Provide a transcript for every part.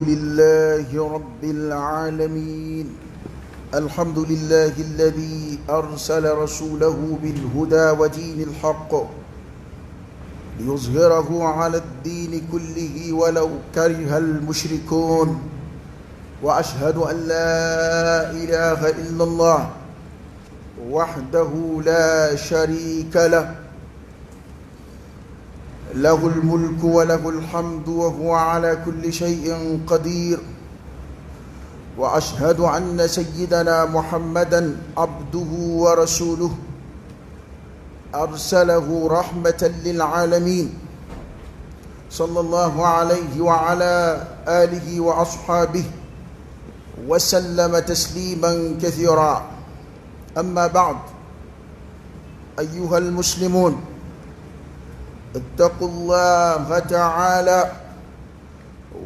لله رب العالمين. الحمد لله الذي أرسل رسوله بالهدى ودين الحق ليظهره على الدين كله ولو كره المشركون، وأشهد أن لا إله إلا الله وحده لا شريك له، له الملك وله الحمد وهو على كل شيء قدير، وأشهد أن سيدنا محمدا عبده ورسوله أرسله رحمة للعالمين، صلى الله عليه وعلى آله وأصحابه وسلم تسليما كثيرا. أما بعد، أيها المسلمون، اتقوا الله تعالى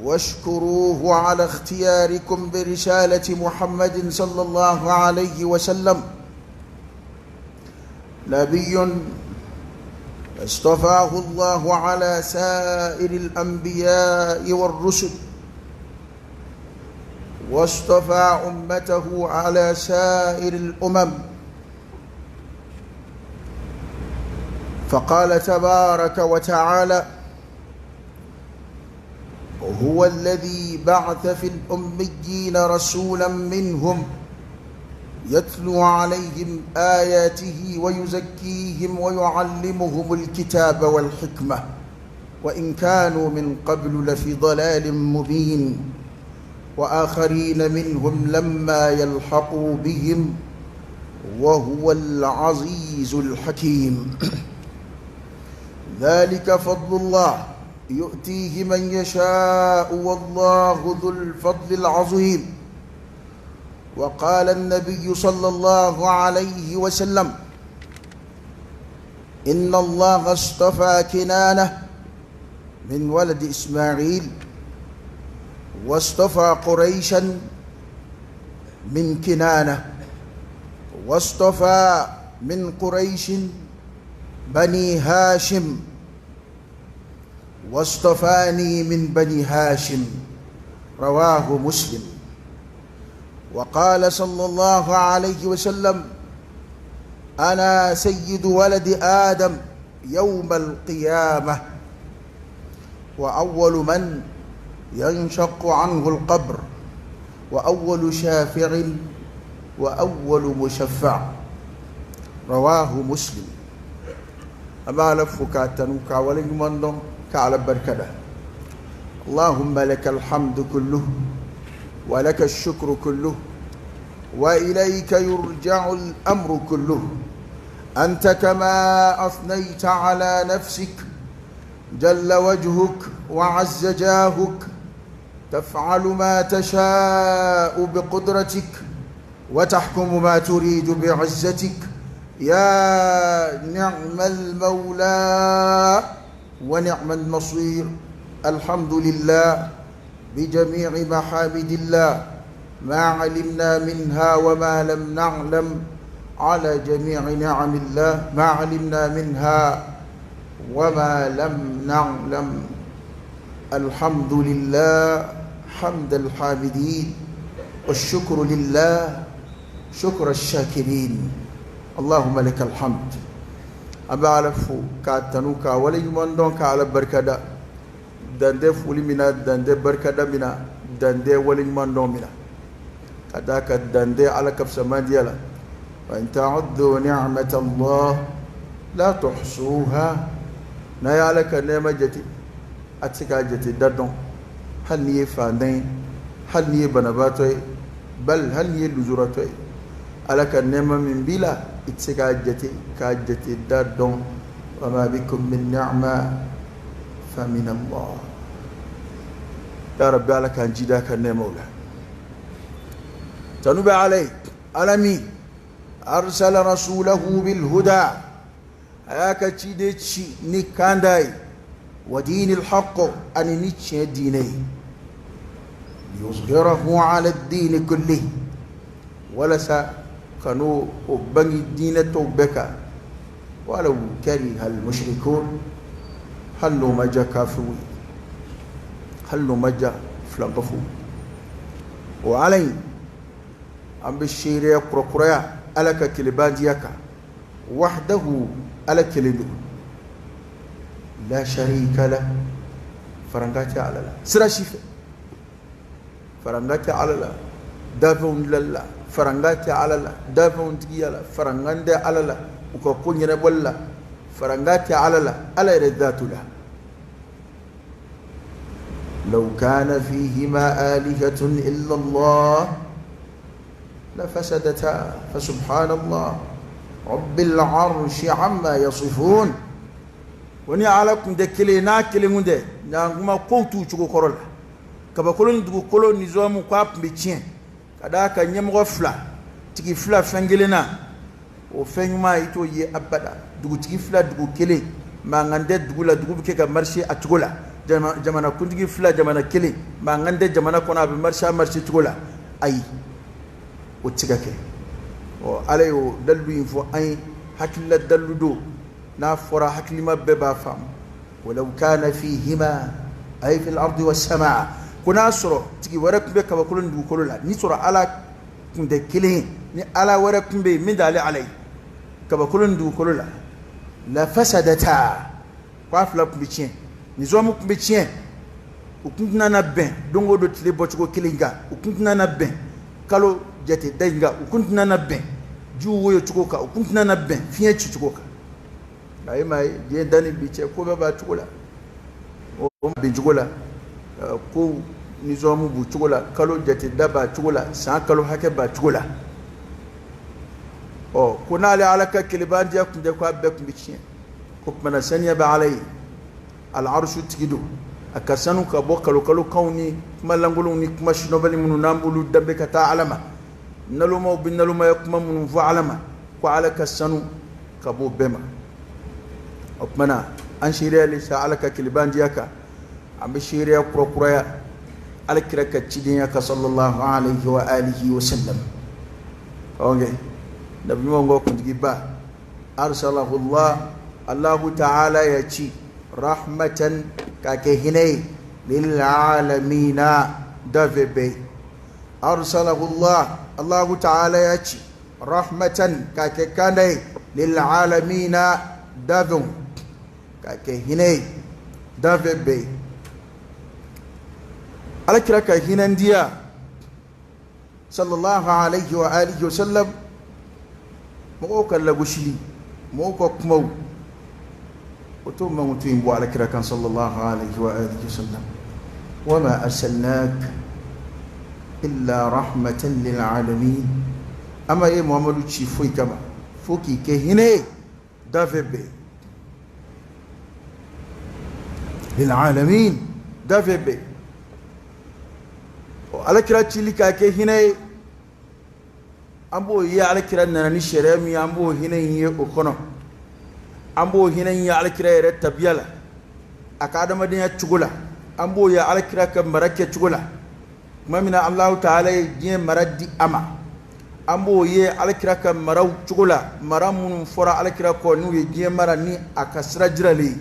واشكروه على اختياركم برسالة محمد صلى الله عليه وسلم، نبي اصطفاه الله على سائر الأنبياء والرسل، واصطفى أمته على سائر الأمم، فقال تبارك وتعالى: هو الذي بعث في الأميين رسولا منهم يتلو عليهم آياته ويزكيهم ويعلمهم الكتاب والحكمة وإن كانوا من قبل لفي ضلال مبين، وآخرين منهم لما يلحقوا بهم وهو العزيز الحكيم. ذلك فضل الله يؤتيه من يشاء والله ذو الفضل العظيم. وقال النبي صلى الله عليه وسلم: إن الله اصطفى كنانة من ولد إسماعيل، واصطفى قريشا من كنانة، واصطفى من قريش بني هاشم، واصطفاني من بني هاشم. رواه مسلم. وقال صلى الله عليه وسلم: أنا سيد ولد آدم يوم القيامة، وأول من ينشق عنه القبر، وأول شافع، وأول مشفع. رواه مسلم. أما لفك تنوك ولن كعلى بركده. اللهم لك الحمد كله، ولك الشكر كله، وإليك يرجع الأمر كله، أنت كما أثنيت على نفسك، جل وجهك وعز جاهك، تفعل ما تشاء بقدرتك، وتحكم ما تريد بعزتك، يا نعم المولى ونعم النصير. الحمد لله بجميع محامد الله، ما علمنا منها وما لم نعلم، على جميع نعم الله ما علمنا منها وما لم نعلم. الحمد لله حمد الحامدين، والشكر لله شكر الشاكرين. اللهم لك الحمد. أبعرف كاتنوكا ولا يمندون كعلى بركة دند فولي منا دند بركة منا دند ولا يمندون منا كذاك دند على كف سماديلا. وإن تعدوا نعمة الله لا تحصوها. نيالك نعمة جتي أتسكا جتي دردون هل نيه فاندين، هل نيه بنباتوي، بل هل نيه لزوراتوي. على كنعمة من بلا اتسكا جتي كجتي دردون. وما بكم من نعمة فمن الله. يا ربي على كان جداك النعمة ولا تنوب عليك ألمي أرسل رسوله بالهدى هياك تشيدتشي نكانداي ودين الحق أن نتشي ديني ليظهره على الدين كله، ولسا كانوا بني الدين توبك ولو كره المشركون. هل مجا كافوي، هل مجا filankafo. O Ala in, an bɛ seereya kurakuraya Ala ka kelenbandiya kan. Wahdahu, Ala kelen don, la sharika la, farankan tɛ Ala la sira si fɛ, farankan tɛ Ala la dafɛnw dilanli la, farankan tɛ Ala la dafɛnw tigiya la, farankan tɛ Ala la u ka ko ɲɛnabɔli la, farankan tɛ Ala la Ala yɛrɛ datu la. Law kana fihima alihatun illa Allah lafasadata fa subhanallah rabbil arshi amma yasifun. Ko ni Ala kun tɛ kelen, n'a kelen kun tɛ, ɲankuma kow t'u cogo kɔrɔ la. Kabakolo ni dugukolo nizamu k'a tun bɛ tiɲɛ ka d'a kan ɲɛmɔgɔ fila, tigi fila fɛn kelen na, o fɛn ɲuman i t'o ye abada. Dugutigi fila dugu kelen, mankan tɛ dugu la, dugu bɛ kɛ ka marcher a cogo la. Jamanakuntigi fila jamana kelen, mankan tɛ jamana kɔnɔ, a bɛ marcher a marcher cogo la. Ayi, o tɛ se ka kɛ. Ɔ, Ala y'o dalilu in fɔ an ye, hakilila dalilu don, n'a fɔra hakilima bɛɛ b'a faamu. Walaw kana fihima ay fil ardi was samaa, ko n'a sɔrɔ tigi wɛrɛ tun bɛ kabakolo ni dugukolo la, ni sɔrɔ Ala tun tɛ kelen ye, ni Ala wɛrɛ tun bɛ yen min t'ale Ala ye kabakolo ni dugukolo la, la fasadata, k'a fila tun bɛ tiɲɛ, nizamu tun bɛ tiɲɛ, u tun tɛna na bɛn don o don tile bɔcogo kelen kan, u tun tɛna na bɛn kalo jate da in kan, u tun tɛna na bɛn jiw woyo cogo kan, u tun tɛna na bɛn fiɲɛ ci cogo kan. Nka e m'a ye, diɲɛ danni bi cɛ, ko bɛɛ b'a cogo la, o bin cogo la, ko nizamu b'u cogo la, kalo jate da b'a cogo la, san kalo hakɛ b'a cogo la. Ɔ, ko n'ale Ala ka kelenbandiya tun tɛ, ko a bɛɛ tun bɛ tiɲɛ. O tuma na saniya bɛ Ala ye, alarusu tigi don, a ka sanu ka bɔ kalokalokanw ni kuma lankolonw ni kuma sinɔbali minnu n'an b'olu danbe ka taa Ala ma, nalomaw bɛ nalomaya kuma minnu fɔ Ala ma, ko Ala ka sanu ka bɔ bɛɛ ma. O tuma na an seereyalen sa Ala ka kelenbandiya kan, an bɛ seereya kurakuraya Ala kira ka cidenya kan, sallallahu alayhi wa alihi wa sallam. Ok, nabi ɲumanw ka kuntigiba, arsalahullah, Allahu ta'ala ya ci, rahmatan, k'a kɛ hinɛ ye, lil alamina, dafɛ bɛɛ. Arsalahullah, Allahu ta'ala ya ci, rahmatan, k'a kɛ kanda ye, lil alamina, dafɛnw, k'a kɛ hinɛ ye dafɛ bɛɛ. Ala kira ka hinɛndiya, sallallahu alayhi wa alihi wa sallam, mɔgɔw ka lagosili, mɔgɔw ka kumaw, o t'o mankutu in bɔ ala kira kan, sallallahu alayhi wa alihi wa sallam. Wa ma arsalnak illa rahmatan lil alamin, ama ye Muhammadu ci foyi kama fo k'i kɛ hinɛ ye dafɛ bɛɛ, lil alamin, dafɛ bɛɛ. Ala kira cili k'a kɛ hinɛ ye, an b'o ye. Ala kira nana ni sariya min ye, an b'o hinɛ in ye o kɔnɔ, an b'o hinɛ in ye ala kira yɛrɛ tabiya la, a ka adamadenya cogo la, an b'o ye ala kira ka mara kɛ cogo la. Tuma min na Alahu taala ye diɲɛ mara di a ma, an b'o ye ala kira ka maraw cogo la, mara minnu fɔra ala kira kɔ n'u ye diɲɛ mara ni a ka sira jiralen ye.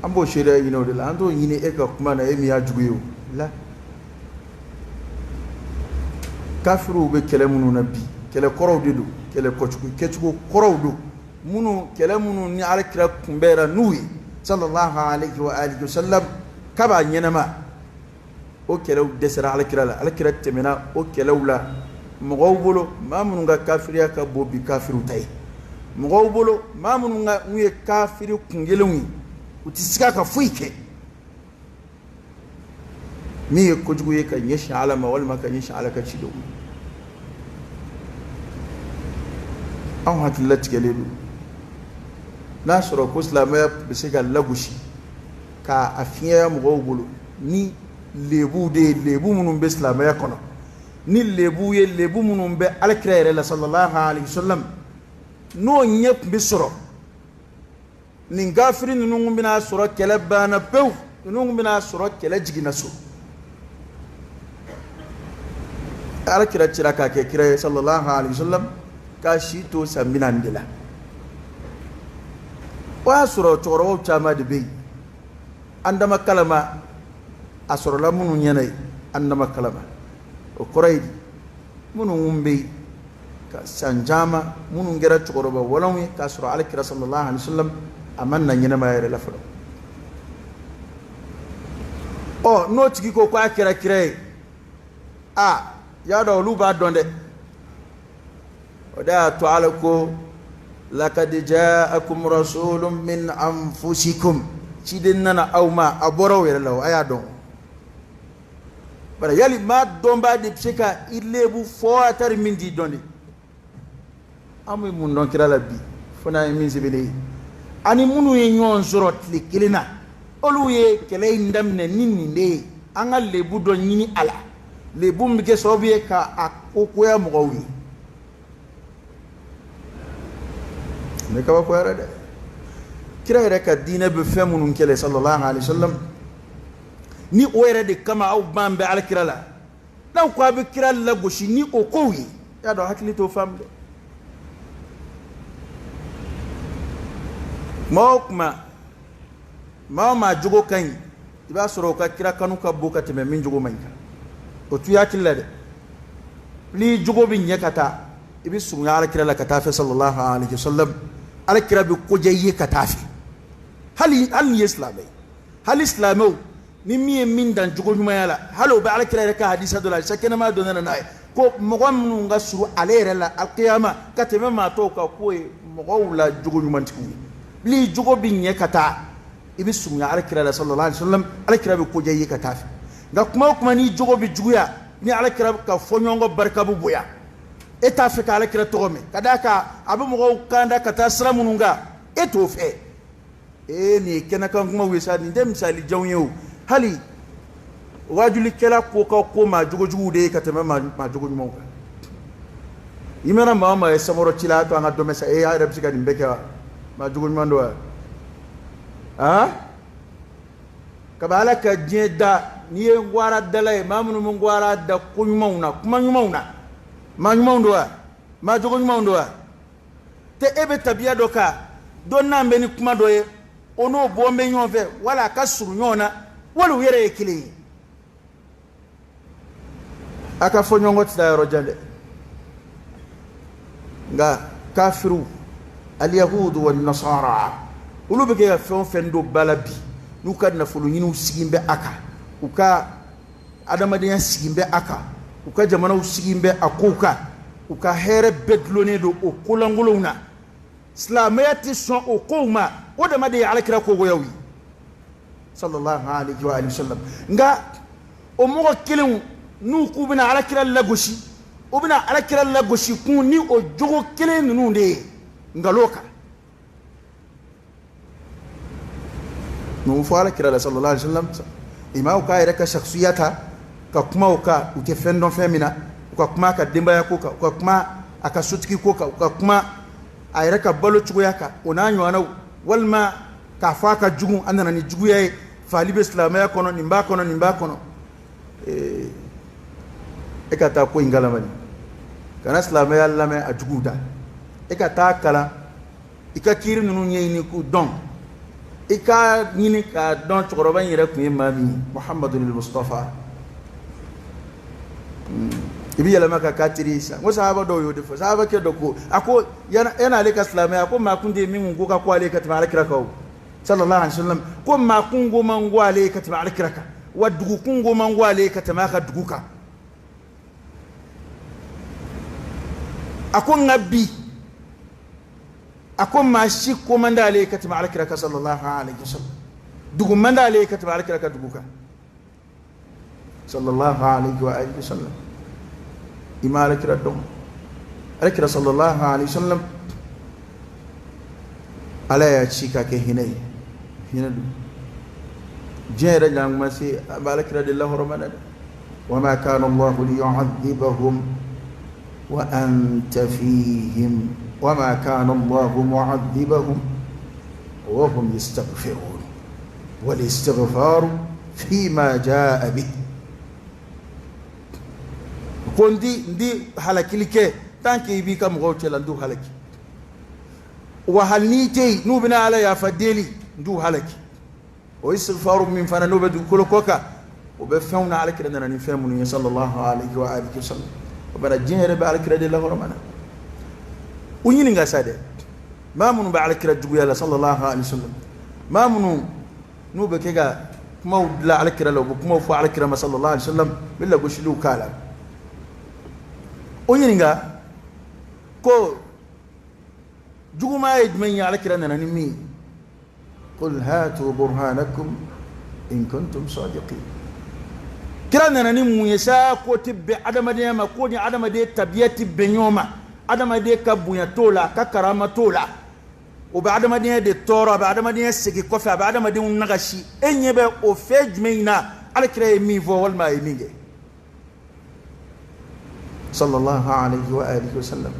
An b'o seereya ɲini o de la, an t'o ɲini e ka kuma na, e min y'a jugu ye. O la, kafiriw bɛ kɛlɛ minnu na bi, kɛlɛ kɔrɔw de don, kɛlɛ kɛcogo kɔrɔw don, minnu kɛlɛ minnu ni ala kira kunbɛra n'u ye, sallallahu alayhi wa alihi wa sallam, k'a b'a ɲɛnama. O kɛlɛw dɛsɛra ala kira la, ala kira tɛmɛna o kɛlɛw la mɔgɔw bolo, maa minnu ka kafiriya ka bon bi kafiriw ta ye, mɔgɔw bolo, maa minnu ka n'u ye kafiri kunkelenw ye, u tɛ siga ka foyi kɛ min ye kojugu ye ka ɲɛsin Ala ma walima ka ɲɛsin Ala ka cidenw ma. Anw hakili latigɛlen don. N'a sɔrɔ ko silamɛya bɛ se ka lagosi k'a fiɲɛya mɔgɔw bolo ni lebuw de ye, lebu minnu bɛ silamɛya kɔnɔ, ni lebu ye, lebu minnu bɛ alakira yɛrɛ la, sallallahu alaihi wasallam, n'o ɲɛ tun bɛ sɔrɔ, nin kafiri ninnu tun bɛna sɔrɔ kɛlɛ banna pewu, ninnu tun bɛna sɔrɔ kɛlɛ jiginna so. Alakira cira k'a kɛ kira ye, sallallahu alaihi wasallam, k'a si to san 40 de la. O y'a sɔrɔ cɛkɔrɔbaw caman de bɛ yen, an dama kalama. A sɔrɔla minnu ɲɛna yen, an nama kalama. O kɔrɔ ye di? Minnu bɛ yen ka san caman, minnu kɛra cɛkɔrɔba walanw ye k'a sɔrɔ alakira sallallahu alaihi wasallam a ma na ɲɛnamaya yɛrɛ la fɔlɔ. Ɔ, n'o tigi ko k'a kɛra kira ye, a y'a dɔn olu b'a dɔn dɛ. O de y'a to Ala ko lakad ja'akum rasulun min anfusikum, ciden nana aw ma, a bɔra aw yɛrɛ la o, a y'a dɔn. Bari yali maa dɔnbaa de bɛ se ka i lebu fɔ a tari min t'i dɔn de. An bɛ mun dɔn kira la bi fo n'a ye min sɛbɛnnen ye? Ani minnu ye ɲɔgɔn sɔrɔ tile kelen na, olu ye kɛlɛ in daminɛ ni nin de ye. An ka lebu dɔ ɲini a la, lebu min bɛ kɛ sababu ye ka a ko goya mɔgɔw ye. Ne kabako yɛrɛ dɛ. Kira yɛrɛ ka diinɛ bɛ fɛn minnu kɛlɛ sallallahu alaihi wasallam, ni o yɛrɛ de kama aw ban bɛ alakira la, n'aw ko a bɛ kira lagosi ni o kow ye, y'a dɔn hakili t'o faamu dɛ. Kuma o kuma, maa o maa jogo ka ɲi, i b'a sɔrɔ o ka kira kanu ka bon ka tɛmɛ min jogo man ɲi kan. O t'u hakili la dɛ. N'i jogo bɛ ɲɛ ka taa, i bɛ surunya alakira la ka taa fɛ sallallahu alaihi wasallam. Alakira bɛ koja i ye ka taa fɛ, hali hali n'i ye silamɛ ye. Hali silamɛw ni min ye min dan jogo ɲumanya la, hali o bɛ alakira yɛrɛ ka hadisa dɔ la, hadisa kɛnɛma dɔ nana n'a ye ko mɔgɔ minnu ka surun ale yɛrɛ la alkiyama ka tɛmɛ maa tɔw kan, k'o ye mɔgɔw la jogo ɲumantigiw ye. N'i jogo bɛ ɲɛ ka taa, i bɛ surunya alakira la sallallahu alaihi wasallam, alakira bɛ koja i ye ka taa fɛ. Nka kuma o kuma n'i jogo bɛ juguya, ni alakira ka fɔɲɔgɔnkɔ barika bɛ bonya, e t'a fɛ ka alakira tɔgɔ mɛn, ka d'a kan a bɛ mɔgɔw kanda ka taa sira minnu kan, e t'o fɛ. Ee, nin ye kɛnɛkan kumaw ye sa, nin tɛ misali janw ye o. Hali waajulikɛla ko ka ko maa jogojuguw de ye ka tɛmɛ maa jogo ɲumanw kan. I mana maa o maa ye samɔrɔ ci la, a to an ka dɔ mɛn sa. E y'a yɛrɛ bɛ se ka nin bɛɛ kɛ wa? Maa jogo ɲuman don wa? Aa, kaba Ala ka diɲɛ da, n'i ye gwara dala ye, maa minnu bɛ gwara da ko ɲumanw na, kuma ɲumanw na, maa ɲumanw don wa? Maa jogo ɲumanw don wa? Tɛ e bɛ tabiya dɔ kan, dɔ n'an bɛ ni kuma dɔ ye, o n'o bɔ bɛ ɲɔgɔn fɛ, wala a ka surun ɲɔgɔn na, wala u yɛrɛ ye kelen ye. A ka fɔ ɲɔgɔn kɔ tɛ taa yɔrɔ jan dɛ. Nka kafiriw, aliyahudu wa nasara, olu bɛ kɛ ka fɛn o fɛn don ba la bi, n'u ka nafolo ɲiniw sigin bɛ a kan, u ka adamadenya sigin bɛ a kan, u ka jamanaw sigin bɛ a kow kan, u ka hɛrɛ bɛɛ dulonnen don o kolankolonw na, silamɛya tɛ sɔn o kow ma. O dama de ye alakira kogoyaw ye sallallahu alaihi wa sallam. Nka o mɔgɔ kelenw n'u k'u bɛna alakira lagosi, u bɛna alakira lagosi kun ni o jogo kelen ninnu de ye nkalon kan. Mun fɔ alakira la sallallahu alaihi wa sallam? Imaw k'a yɛrɛ ka shakhsiya ta ka kuma o kan, u tɛ fɛn dɔn fɛn min na. U ka kuma a ka denbaya ko kan, u ka kuma a ka sotigi ko kan, u ka kuma a yɛrɛ ka balo cogoya kan, o n'a ɲɔgɔnnaw, walima k'a fɔ a ka jugu, a nana ni juguya ye, faali bɛ silamɛya kɔnɔ, nin b'a kɔnɔ, nin b'a kɔnɔ. E ka taa ko in kalama nin, kana silamɛya lamɛn a juguw da. E ka taa kalan, i ka kiiri ninnu ɲɛɲini k'u dɔn, i ka ɲini k'a dɔn cɛkɔrɔba in yɛrɛ tun ye maa min ye, Muhamadul Mustafa. I bɛ yɛlɛma ka k'a teri ye sisan. N ko sahaba dɔw y'o de fɔ. Sahabakɛ dɔ ko, a ko yan'ale ka silamɛya, a ko maa kun tɛ yen min kun ko ka ko ale ye ka tɛmɛ alakira kan o sallallahu alaihi wasallam. Ko maa kun ko man go ale ye ka tɛmɛ alakira kan, wa dugu kun ko man go ale ye ka tɛmɛ a ka dugu kan. A ko nka bi, a ko maa si ko man d'ale ye ka tɛmɛ alakira kan sallallahu alaihi wasallam, dugu man d'ale ye ka tɛmɛ alakira ka dugu kan sallallahu alaihi wa alihi wasallam. I ma alakira dɔn. Alakira sallallahu alaihi wasallam, Ala y'a ci ka kɛ hinɛ ye, hinɛ don diɲɛ yɛrɛ ɲanguma se. A bɛ alakira de lahɔrɔma na dɛ. Wa ma kana Allahu liyu'adhibahum wa anta fihim wa ma kana Allahu mu'adhibahum wa hum yastaghfirun wal istighfaru fima jaa bih. Ko n di halakili kɛ tant que i b'i ka mɔgɔw cɛla, n t'u halaki. Wa hali n'i tɛ yen, n'u bɛna Ala yafa deli, n t'u halaki. O istighfaru min fana n'o bɛ dugukolo kɔ kan. O bɛ fɛnw na Alakira nana ni fɛn minnu ye sallallahu alaihi wa alihi wa sallam. O bana diɲɛ yɛrɛ bɛ Alakira de lahɔrɔma na. U ɲininka sa dɛ, maa minnu bɛ Alakira juguya la sallallahu alaihi wa sallam, maa minnu n'u bɛ kɛ ka kumaw dilan Alakira la, u bɛ kumaw fɔ Alakira ma sallallahu alaihi wa sallam, u bɛ lagosiliw k'a la. O ɲininka ko juguman ye jumɛn ye Alakira nana ni min ye? Qul hatu burhanakum in kuntum sadiqin. Kira nana ni mun ye sa k'o tɛ bɛn adamadenya ma, k'o ni adamaden tabiya tɛ bɛn ɲɔgɔn ma, adamaden ka bonya t'o la, a ka karama t'o la, o bɛ adamadenya de tɔɔrɔ, a bɛ adamadenya segin kɔfɛ, a bɛ adamadenw nagasi. E ɲɛ bɛ o fɛn jumɛn in na Alakira ye min fɔ walima a ye min kɛ sallallahu alaihi wa alihi wa sallam?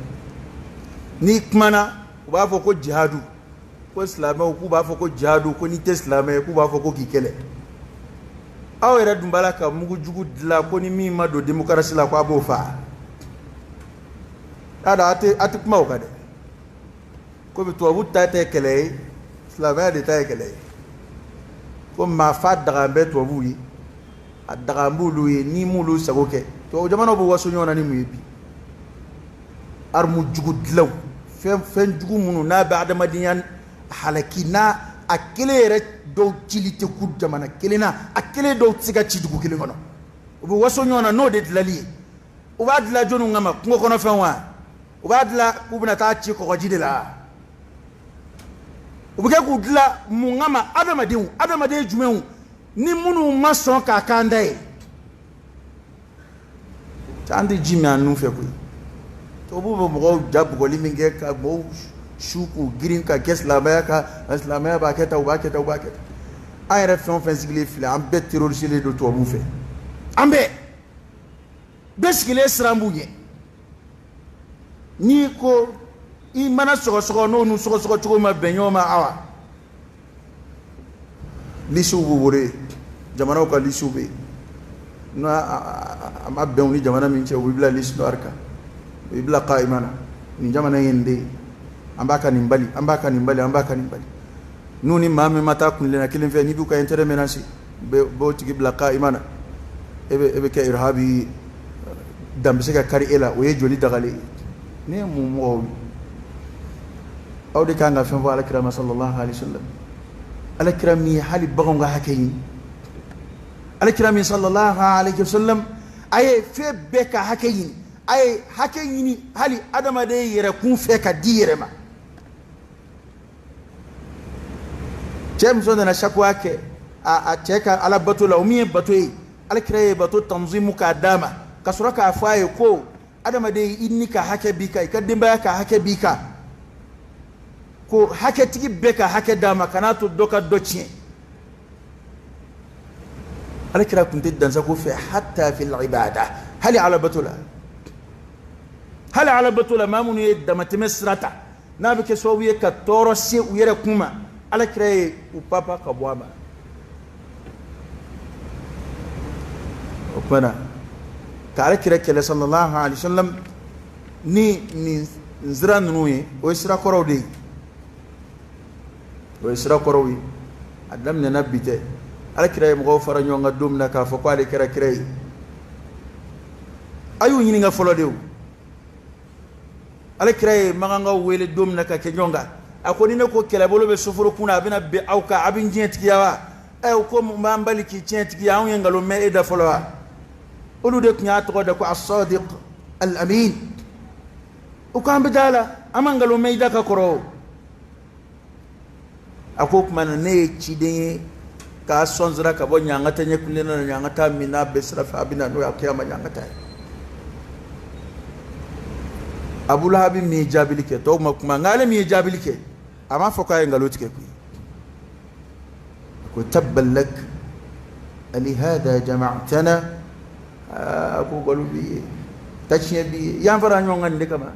N'i kumana, u b'a fɔ ko jihadu, ko silamɛw k'u b'a fɔ ko jihadu, ko n'i tɛ silamɛ ye k'u b'a fɔ ko k'i kɛlɛ. Aw yɛrɛ dun b'a la ka mugujugu dilan ko ni min ma don démocratie la ko a b'o faa. Y'a dɔn a tɛ kuma o kan dɛ. Komi tubabu ta tɛ kɛlɛ ye, silamɛya de ta ye kɛlɛ ye. Ko maa fa dagan bɛ tubabuw ye, a dagan b'olu ye n'i m'olu sago kɛ. Tubabu jamanaw bɛ waso ɲɔgɔn na ni mun ye bi? Arme jugu dilanw, fɛn jugu minnu n'a bɛ adamadenya halaki, n'a a kelen yɛrɛ dɔw cili tɛ ku jamana kelen na, a kelen dɔw tɛ se ka ci dugu kelen kɔnɔ. U bɛ waso ɲɔgɔn na n'o de dilali ye. U b'a dilan jɔnniw kama? Kungo kɔnɔfɛnw wa? U b'a dilan k'u bɛna taa ci kɔgɔji de la? U bɛ kɛ k'u dilan mun kama? Adamadenw, adamaden jumɛnw ni minnu ma sɔn k'a k'an da ye? An tɛ ji min an nun fɛ koyi. Tubabuw bɛ mɔgɔw ja bugɔli min kɛ ka mɔgɔw su k'u girin ka kɛ silamɛya kan, silamɛya b'a kɛ tan, u b'a kɛ tan, u b'a kɛ tan. An yɛrɛ fɛn o fɛn sigilen filɛ, an bɛɛ terroriselen don tubabuw fɛ. An bɛɛ sigilen siran b'u ɲɛ. N'i ko i mana sɔgɔsɔgɔ n'o n'u sɔgɔsɔgɔ cogo ma bɛn ɲɔgɔn ma, awa lisiw b'u bolo yen, jamanaw ka lisiw bɛ yen. N'a a ma bɛn u ni jamana min cɛ, u b'i bila liste noire kan, u b'i bila qaima na. Nin jamana in ye nin de ye, an b'a ka nin bali, an b'a ka nin bali, an b'a ka nin bali. N'u ni maa min ma taa kuntilenna kelen fɛ, n'i b'u ka intérêt menacer, u b'o tigi bila qaima na. E bɛ kɛ irhabi ye, dan bɛ se ka kari e la, o ye joli dagalen ye. Ne ye mun mɔgɔw ye? Aw de kan ka fɛn fɔ Alakira ma sallallahu alaihi wa sallam. Alakira min ye hali baganw ka hakɛ ɲini, Alakira min sallallahu alaihi wa sallam a ye fɛn bɛɛ ka hakɛ ɲini, a ye hakɛ ɲini hali adamaden yɛrɛ kun fɛ ka di yɛrɛ ma. Cɛ muso nana sakuwa kɛ a cɛ ka ala bato la, o min ye bato ye, Alakira ye bato tanzimu k'a d'a ma, ka sɔrɔ k'a fɔ a ye ko adamaden i ni ka hakɛ b'i kan, i ka denbaya ka hakɛ b'i kan, ko hakɛtigi bɛɛ ka hakɛ d'a ma, kan'a to dɔ ka dɔ tiɲɛ. Alakira tun tɛ dansago fɛ hatta fil ibada, hali ala bato la, hali ala bato la maa minnu ye damatɛmɛ sira ta n'a bɛ kɛ sababu ye ka tɔɔrɔ se u yɛrɛ kun ma, Alakira ye u papa ka bɔ a ma. O tuma na ka Alakira kɛlɛ sallallahu alaihi wa sallam ni nin sira ninnu ye, o ye sira kɔrɔw de ye, o ye sira kɔrɔw ye. A daminɛna bi tɛ. Alakira ye mɔgɔw fara ɲɔgɔn kan don min na k'a fɔ k'ale kɛra kira ye, a y'u ɲininka fɔlɔ de. O Alakira ye makankaw wele don min na ka kɛ ɲɔgɔn kan, a ko ni ne ko kɛlɛbolo bɛ soforokun na, a bɛna bɛn aw kan, a bɛ n tiɲɛ tigiya wa? O ko mun b'an bali k'i tiɲɛ tigiya, anw ye nkalon mɛn e da fɔlɔ wa? Olu de tun y'a tɔgɔ da ko as-sadiq al-amin. O ko an bɛ da la, an ma nkalon mɛn i da ka kɔrɔ o. A ko o tuma na ne ye ciden ye k'a sɔnsira ka bɔ ɲangata ɲɛ kulenna na, ɲangata min n'a bɛ sira fɛ, a bɛ na n'o ye kiyama ɲangata ye. Abu Lahabi min ye jaabili kɛ, tɔw ma kuma, nka ale min ye jaabili kɛ, a m'a fɔ k'a ye nkalon tigɛ koyi. A ko tabban lak alihada jama'tana, a ko nkalon b'i ye, ta tiɲɛ b'i ye, yan fara ɲɔgɔn kan nin de kama.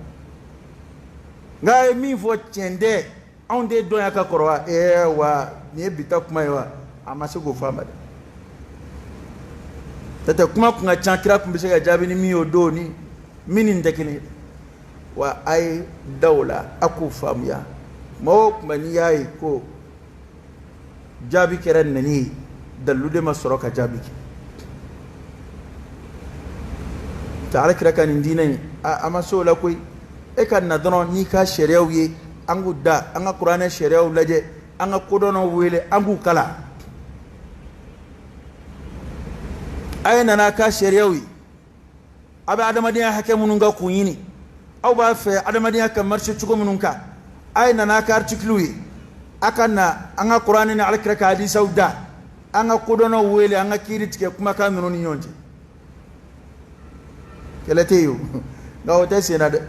Nka a ye min fɔ tiɲɛ tɛ, anw de dɔn ya ka kɔrɔ wa? Ɛɛ wa nin ye bi ta kuma ye wa? A ma se k'o fɔ a ma dɛ. Tɛ kuma kun ka ca, kira kun bɛ se ka jaabi ni min ye o don ni min ni nin tɛ kelen ye. Wa a ye da o la, a k'o faamuya. Kuma o kuma n'i y'a ye ko jaabi kɛra nɛni ye, dalilu de ma sɔrɔ ka jaabi kɛ. Ta Ala kira ka nin diinɛ in, a ma se o la koyi. E ka na dɔrɔn n'i ka sariyaw ye, an k'u da, an ka kuranɛ sariyaw lajɛ, an ka kodɔnnaw wele, an k'u kalan. A ye nana ka sariyaw ye, a bɛ adamadenya hakɛ minnu kan k'u ɲini, aw b'a fɛ adamadenya ka marcher cogo minnu kan, a ye nana ka artikiliw ye, a ka na an ka kuranɛ ni alakira ka hadisaw da, an ka kodɔnnaw wele, an ka kiiri tigɛ kumakan ninnu ni ɲɔgɔn cɛ. Kɛlɛ tɛ yen o, nka o tɛ sen na dɛ.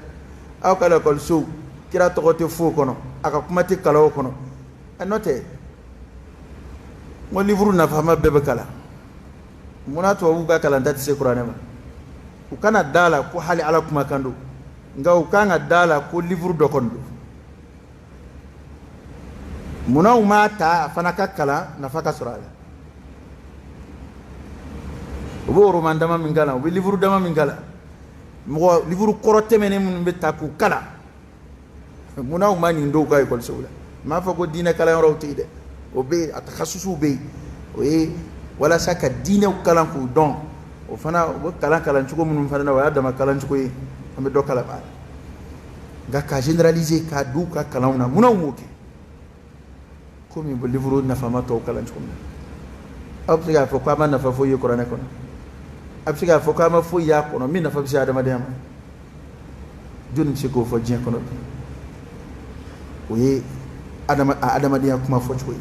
Aw ka lakɔlisow, kira tɔgɔ tɛ fo o kɔnɔ, a ka kuma tɛ kalan o kɔnɔ. N'o tɛ, n ko livre nafama bɛɛ bɛ kalan. Munna tubabuw ka kalanta tɛ se kuranɛ ma? U kana da la ko hali Ala kumakan don, nka u kan ka da la ko livre dɔ kɔni don. Munna u m'a ta a fana ka kalan, nafa ka sɔrɔ a la? U bɛ roman dama min kalan, u bɛ livre dama min kalan, mɔgɔ livre kɔrɔ tɛmɛnen minnu bɛ ta k'u kalan, munna u ma nin dɔw ka ekɔlisow la? N m'a fɔ ko diinɛ kalanyɔrɔw tɛ yen dɛ, o bɛ yen, a takhasusuw bɛ yen, o ye walasa ka diinɛw kalan k'u dɔn. O fana u bɛ kalan kalan cogo minnu fana na, o y'a dama kalancogo ye, an bɛ dɔ kalan a la. Nka ka généraliser k'a don u ka kalanw na, munna u m'o kɛ komi u bɛ livre nafama tɔw kalan cogo min na? Aw bɛ se k'a fɔ k'a ma nafa foyi ye kuranɛ kɔnɔ? A bɛ se k'a fɔ k'a ma foyi y'a kɔnɔ min nafa bɛ se adamadenya ma? Jɔnni bɛ se k'o fɔ diɲɛ kɔnɔ bi? O ye adamadenya kuma fɔcogo ye.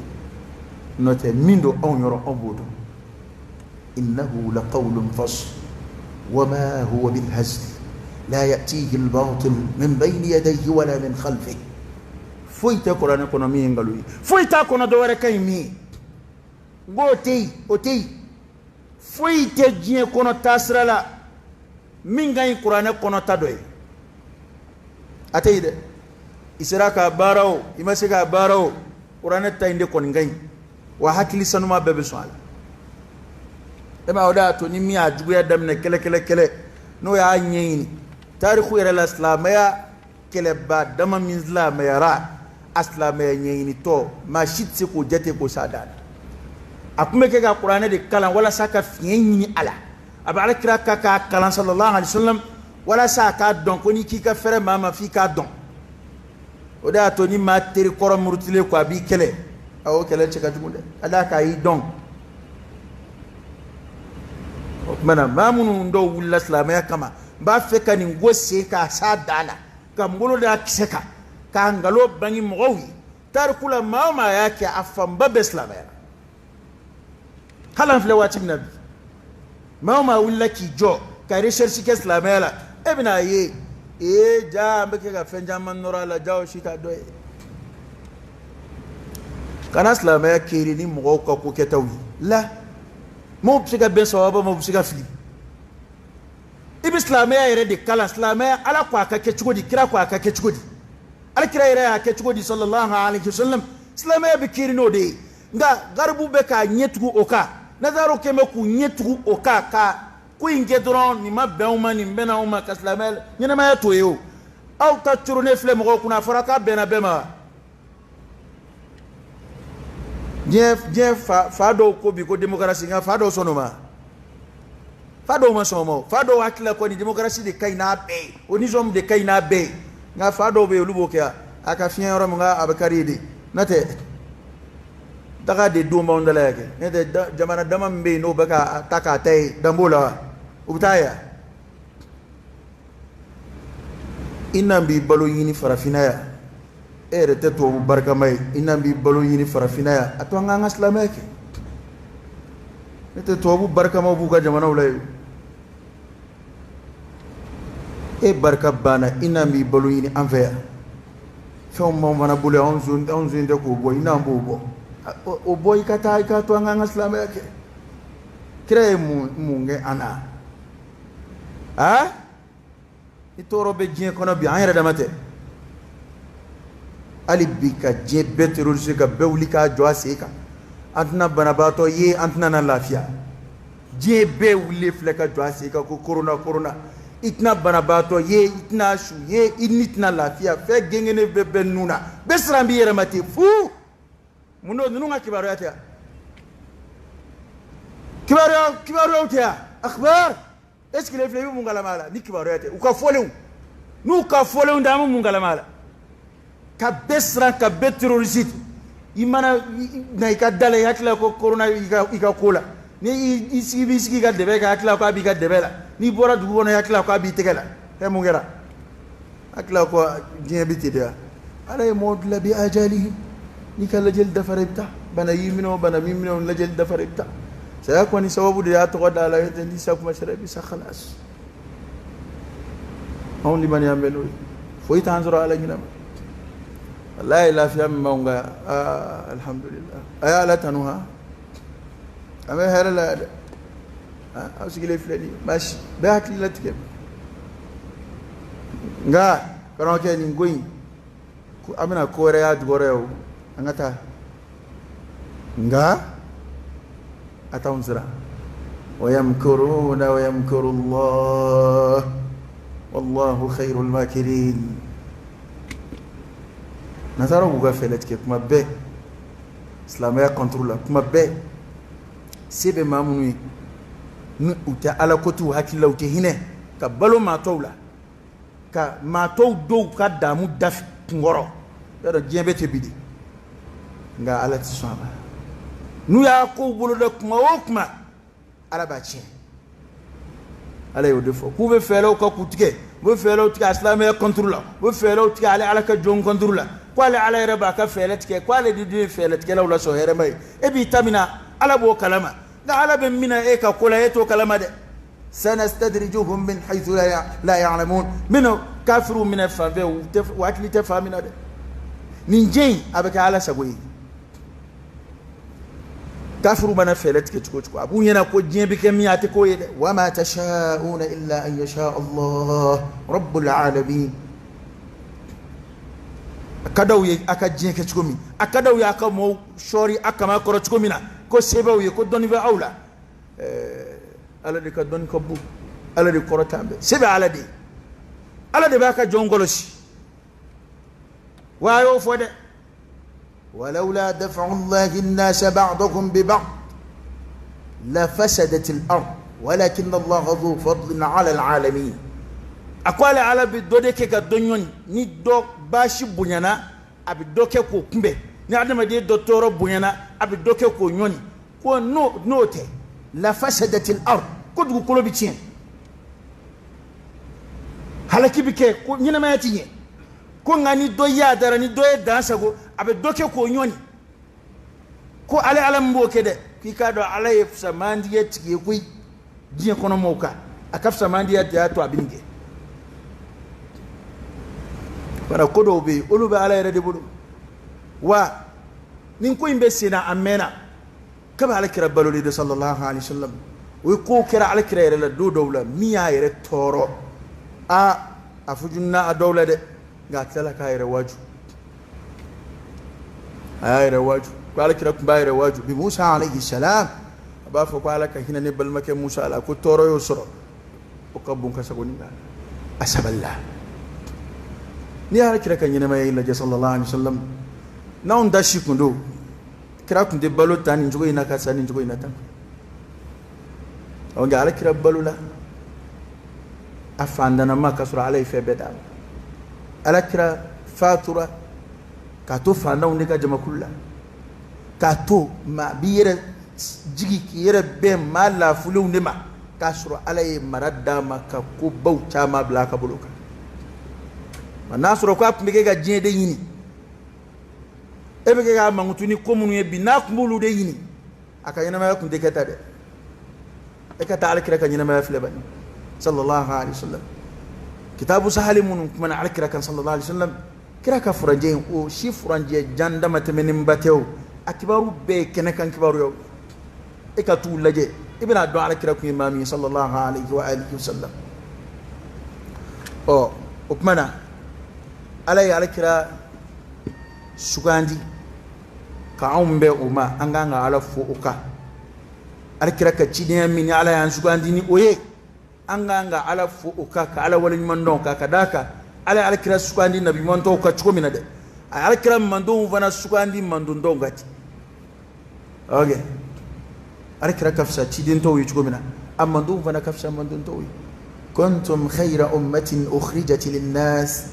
N'o tɛ, min don anw yɔrɔ, anw b'o dɔn. Innahu laqawlun fasl wa ma huwa bilhazl la ya'tihi al-batil min bayni yadayhi wala min khalfihi. Foyi tɛ kuranɛ kɔnɔ min ye nkalon ye, foyi t'a kɔnɔ dɔ wɛrɛ ka ɲi min ye. N k'o tɛ yen, o tɛ yen. Foyi tɛ diɲɛ kɔnɔ taasira la min ka ɲi kuranɛ kɔnɔ ta dɔ ye, a tɛ yen dɛ. I sera k'a baara o, i ma se k'a baara o, kuranɛ ta in de kɔni ka ɲi wa hakili sanuma bɛɛ bɛ sɔn a la. E ma o de y'a to ni min y'a juguya daminɛ, kɛlɛ kɛlɛ kɛlɛ, n'o y'a ɲɛɲini tariku yɛrɛ la, silamɛya kɛlɛba dama min silamɛyara, a silamɛya ɲɛɲinitɔ, maa si tɛ se k'o jate k'o s'a dan na. A tun bɛ kɛ ka kuranɛ de kalan walasa ka fiɲɛ ɲini a la. A bɛ alakira ka k'a kalan sallallahu alaihi wasallam walasa a k'a dɔn ko n'i k'i ka fɛrɛ maa ma, f'i k'a dɔn. O de y'a to ni maa teri kɔrɔ murutilen ko a b'i kɛlɛ, a o kɛlɛ cɛ ka jugu dɛ, ka d'a kan a y'i dɔn. O tuma na, maa minnu dɔw wulila silamɛya kama, n b'a fɛ ka nin ko sen k'a s'a dan na, ka n bolo da kisɛ kan, k'a nkalon bange mɔgɔw ye. Tariku la, maa o maa y'a kɛ, a fanba bɛɛ silamɛya. Hali an filɛ waati min na bi, maa o maa wulila k'i jɔ ka recherche kɛ silamɛya la, e bɛna a ye ee, ja an bɛ kɛ ka fɛn caman nɔrɔ a la, ja o si t'a dɔ ye. Kana silamɛya kiri ni mɔgɔw ka ko kɛtaw ye la. Mɔgɔw bɛ se ka bɛn sawaba ma, u bɛ se ka fili. I bɛ silamɛya yɛrɛ de kalan. Silamɛya, Ala ko a ka kɛ cogo di? Kira ko a ka kɛ cogo di? Alakira yɛrɛ y'a kɛ cogo di sallallahu alaihi wasallam? Silamɛya bɛ kiri n'o de ye. Nka garibu bɛ k'a ɲɛ tugu o kan, nazaraw kɛn bɛ k'u ɲɛ tugu o kan, ka ko in kɛ dɔrɔn, nin ma bɛn anw ma, nin bɛnna anw ma, ka silamɛya ɲɛnamaya t'o ye. O aw ta coronnen filɛ mɔgɔw kunna, a fɔra k'a bɛnna bɛɛ ma. Diɲɛ fa dɔw ko bi ko démocratie, nka fa dɔw sɔnn'o ma, fa dɔw ma sɔn o ma. Fa dɔw hakili la kɔni, démocratie de ka ɲi n'a bɛɛ ye, o nizɔmu de ka ɲi n'a bɛɛ ye. Nka fa dɔw bɛ yen, olu b'o kɛ a ka fiɲɛ yɔrɔ min, a bɛ kari de. N'o tɛ, daga de don b'anw da la yan kɛ. N'o tɛ, jamana dama min bɛ yen, n'o bɛ ka ta k'a ta ye, dan b'o la wa? U bɛ taa yan. I n'an b'i balo ɲini farafinna yan, e yɛrɛ tɛ tubabu barikama ye. I n'an b'i balo ɲini farafinna yan, a to an k'an ka silamɛya kɛ. Ne tɛ tubabu barikamaw b'u ka jamanaw la yen. E barika banna, i n'an b'i balo ɲini an fɛ yan. Fɛnw b'anw fana bolo yan, anw zon tɛ k'o bɔ, i n'an b'o bɔ, o bɔ i ka taa, i ka to an k'an ka silamɛya kɛ. Kira ye mun kɛ an na? A ni tɔɔrɔ bɛ diɲɛ kɔnɔ bi, an yɛrɛ dama tɛ. Hali bi, ka diɲɛ bɛɛ terroriser, ka bɛɛ wuli k'a jɔ a sen kan, an tɛna banabaatɔ ye, an tɛna na lafiya. Diɲɛ bɛɛ wulilen filɛ ka jɔ a sen kan ko corona, corona. I tɛna banabaatɔ ye, i tɛna su ye, i ni tɛna lafiya. Fɛn gengene bɛɛ bɛ nun na, bɛɛ siran b'i yɛrɛ ma ten fu. Mun don? Ninnu ka kibaruya tɛ yan, kibaruyaw tɛ yan, akhbar. E sigilen filɛ, i bɛ mun kalama a la ni kibaruya tɛ? U ka fɔlenw, n'u ka fɔlenw tɛ, an bɛ mun kalama a la? Ka bɛɛ siran, ka bɛɛ terroriste. I mana na i ka da la, i hakili la ko corona i ka ko la. Ni i sigi, b'i sigi i ka dɛbɛ kan, hakili la ko a b'i ka dɛbɛ la. N'i bɔra dugu kɔnɔ, i hakili la ko a b'i tɛgɛ la. Fɛn mun kɛra, hakili la ko diɲɛ bɛ ten de wa? Ala ye mɔgɔw dilan bi ajali. N'i ka lajɛli dafara, i bɛ taa. Bana y'i minɛ o, bana m'i minɛ o, lajɛli dafara, i bɛ taa. Saya kɔni sababu de y'a tɔgɔ da a la. N'i sa kuma sera, i bɛ sa, khalas. Anw limaniya bɛ n'o ye, foyi t'an sɔrɔ Ala ɲinɛ ma. Wallahi, lafiya min b'anw kan, aa, alhamdulillah. A ye Ala tanu. Ha, an bɛ hɛrɛ la dɛ. Aw sigilen filɛ nin ye, baasi bɛɛ hakili latigɛ. Nka karamɔgɔkɛ, nin ko in, an bɛna ko wɛrɛ y'a jukɔrɔ ye o. An ka taa, nka a t'anw siran. ويمكرون ويمكر الله والله خير الماكرين. Nasaraw b'u ka fɛɛrɛ tigɛ kuma bɛɛ silamɛya contre la. Kuma bɛɛ, se bɛ maa minnu ye, ni u tɛ Ala ko t'u hakili la, u tɛ hinɛ ka balo maa tɔw la, ka maa tɔw dɔw ka damu da kunkɔrɔ. Yɔrɔ diɲɛ bɛ ten bi de. Nka Ala tɛ sɔn a ma. N'u y'a kow boloda kuma o kuma, Ala b'a tiɲɛ. Ala y'o de fɔ k'u bɛ fɛɛrɛw ka k'u tigɛ, u bɛ fɛɛrɛw tigɛ a silamɛya contre la, u bɛ fɛɛrɛw tigɛ ale Ala ka jɔn contre la, ko ale Ala yɛrɛ b'a ka fɛɛrɛ tigɛ, ko ale de dun ye fɛɛrɛ tigɛlaw la sɔn hɛrɛma ye. E b'i ta min na, Ala b'o kalama, nka Ala bɛ min na e ka ko la, e t'o kalama dɛ. سنستدرجهم من حيث لا يعلمون. Minnu kafiriw minɛ fan fɛ, u tɛ, u hakili tɛ fan min na dɛ. Nin diɲɛ in, a bɛ kɛ Ala sago ye. Kafiriw mana fɛɛrɛ tigɛ cogo o cogo, a b'u ɲɛna ko diɲɛ bɛ kɛ min ye, a tɛ k'o ye dɛ. وما تشاءون إلا أن يشاء الله رب العالمين. A ka d'aw ye a ka diɲɛ kɛ cogo min, a ka d'aw ye a ka mɔɔw sɔɔri a kama kɔrɔ cogo min na, ko se b'aw ye, ko dɔnni bɛ aw la. Ala de ka dɔnni ka bon, Ala de kɔrɔ tan bɛɛ, se bɛ Ala de ye. Ala de b'a ka jɔn kɔlɔsi wa. A y'o fɔ dɛ. ولولا دفع الله الناس بعضهم ببعض لفسدت الأرض ولكن الله ذو فضل على العالمين. A ko ale Ala bɛ dɔ de kɛ ka dɔ ɲɔni. Ni dɔ baasi bonyana, a bɛ dɔ kɛ k'o kunbɛn. Ni adamaden dɔ tɔɔrɔ bonyana, a bɛ dɔ kɛ k'o ɲɔni. Ko n'o tɛ, لفسدت الأرض, ko dugukolo bɛ tiɲɛ, halaki bɛ kɛ, ko ɲɛnamaya ti ɲɛ. Ko nka ni dɔ y'a dara, ni dɔ ye dan sago, a bɛ dɔ kɛ k'o ɲɔni. Ko ale Ala min b'o kɛ dɛ, k'i k'a dɔn Ala ye fisamandiya tigi ye koyi diɲɛ kɔnɔ mɔgɔw kan. A ka fisamandiya de y'a to a bɛ nin kɛ. Bara ko dɔw bɛ yen, olu bɛ Ala yɛrɛ de bolo wa. Nin ko in bɛ sen na, a mɛnna kabi Ala kira balolen de, صلى الله عليه وسلم. O ye kow kɛra Ala kira yɛrɛ la don dɔw la min y'a yɛrɛ tɔɔrɔ. A fujunna a dɔw la dɛ, nka a tilala k'a yɛrɛ waaju, a y'a yɛrɛ waaju. Ko Ala kira tun b'a yɛrɛ waaju bi Musa عليه السلام. A b'a fɔ ko Ala ka hinɛ ne balimakɛ Musa la, ko tɔɔrɔ y'o sɔrɔ, o ka bon ka sago nin kan. A sabalila. N'i y'a kira ka ɲɛnɛmaya lajɛ, صلى الله عليه وسلم, n'anw da si kun don, kira tun tɛ balo ta nin cogo in na ka sa nin cogo in na tan. Ɔ, nka Ala kira balo la a fandanama ka sɔrɔ Ala ye fɛn bɛɛ d'a ma. Ala kira fatura k'a to fandanw de ka jamakulu la, k'a to maa b'i yɛrɛ jigi k'i yɛrɛ bɛn maa laafulenw de ma, k'a sɔrɔ Ala ye mara d'a ma ka kobaw caman bila a ka bolo kan. Ma n'a sɔrɔ ko a tun bɛ kɛ ka diɲɛ de ɲini, e bɛ kɛ k'a mankutu ni ko minnu ye bi, n'a tun b'olu de ɲini, a ka ɲɛnamaya tun tɛ kɛ tan dɛ. E ka taa Ala kira ka ɲɛnamaya filɛ bani, صلى الله عليه وسلم. Kitabu sahali minnu kumana Ala kira kan, صلى الله عليه وسلم, kira ka furanjɛ in, o si furanjɛ jan dama tɛmɛnenba tɛ o. A kibaru bɛɛ ye kɛnɛ kan kibaruyaw. E ka t'u lajɛ, i bɛna dɔn Ala kira kun ye maa min ye, صلى الله عليه وآله وسلم. Ɔ, o tuma na, Ala ye Ala kira sugandi ka anw bɛn o ma. An k'an ka Ala fo o kan. Ala kira ka cidenya min ni Ala y'an sugandi ni o ye, an k'an ka Ala fo o kan, ka Ala waleɲuman dɔn ka d'a kan. Ala ye Ala kira sugandi nabi ɲuman tɔw ka cogo min na dɛ, a ye Ala kira mandenw fana sugandi manden dɔw ka ten. Ok, Ala kira ka fisa ciden tɔw ye cogo min na, A mandenw fana ka fisa manden tɔw ye. Kuntum khayra ummatin ukhrijat linnas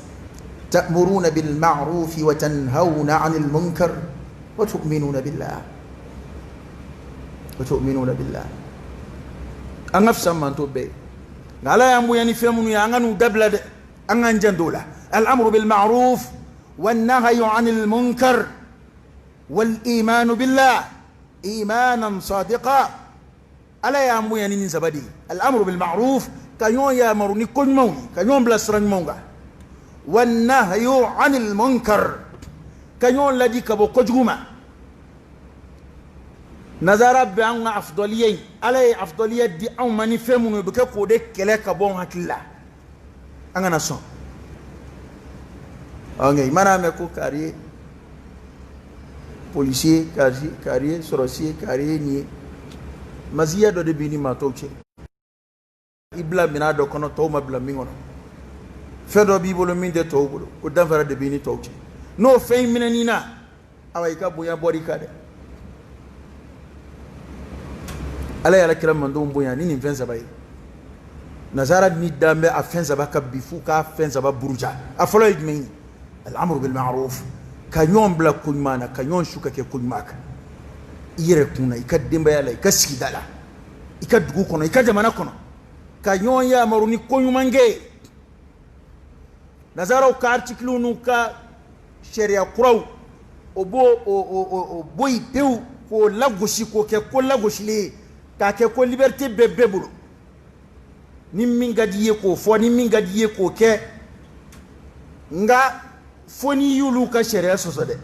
ta'muruna bil ma'ruf wa tanhawna 'anil munkar wa tu'minuna billah wa tu'minuna billah. An ka fisa mantɔn bɛɛ ye, nka Ala y'an bonya ni fɛn minnu ye, an ka n'u dabila dɛ, an k'an janto o la. Al-amru bil ma'ruf wan nahyu 'anil munkar wal imanu billah imanan sadiqa. Ala y'an bonya ni nin saba de ye: al-amru bil ma'ruf, ka ɲɔgɔn yamaru ni ko ɲumanw ye, ka ɲɔgɔn bila sira ɲumanw kan, wan nahyu 'anil munkar, ka ɲɔgɔn ladi ka bɔ kojugu ma. Nazara bɛ an ka afdaliya in, Ala ye afdaliya di anw ma ni fɛn minnu ye, o bɛ kɛ k'o de kɛlɛ ka bɔ anw hakili la. An kana sɔn. Nka i mana mɛn ko kari ye polisi ye, kari ye sɔrɔsi ye, kari ye nin ye, maziya dɔ de b'i ni maa tɔw cɛ. I bila minɛn dɔ kɔnɔ, tɔw ma bila min kɔnɔ. Fɛn dɔ b'i bolo min tɛ tɔw bolo, o danfara de b'i ni tɔw cɛ. N'o fɛn in minɛn'i na, awa i ka bonya bɔr'i kan dɛ. Ala ye Ala kira mandenw bonya ni nin fɛn saba ye. Nazara ni dan bɛ a fɛn saba ka bi f'u k'a fɛn saba buruja. A fɔlɔ ye jumɛn ye? Al-amru bil ma'ruf, ka ɲɔgɔn bila ko ɲuman na, ka ɲɔgɔn su ka kɛ ko ɲuman kan, i yɛrɛ kun na, i ka denbaya la, i ka sigida la, i ka dugu kɔnɔ, i ka jamana kɔnɔ, ka ɲɔgɔn yamaru ni ko ɲuman kɛ ye. Nazaraw ka artikiliw n'u ka sariya kuraw, o b'o o bɔ yen pewu, k'o lagosi, k'o kɛ ko lagosilen ye, k'a kɛ ko liberté bɛ bɛɛ bolo, ni min ka di i ye k'o fɔ, ni min ka di i ye k'o kɛ, nka fo n'i y'olu ka sariya sɔsɔ dɛ.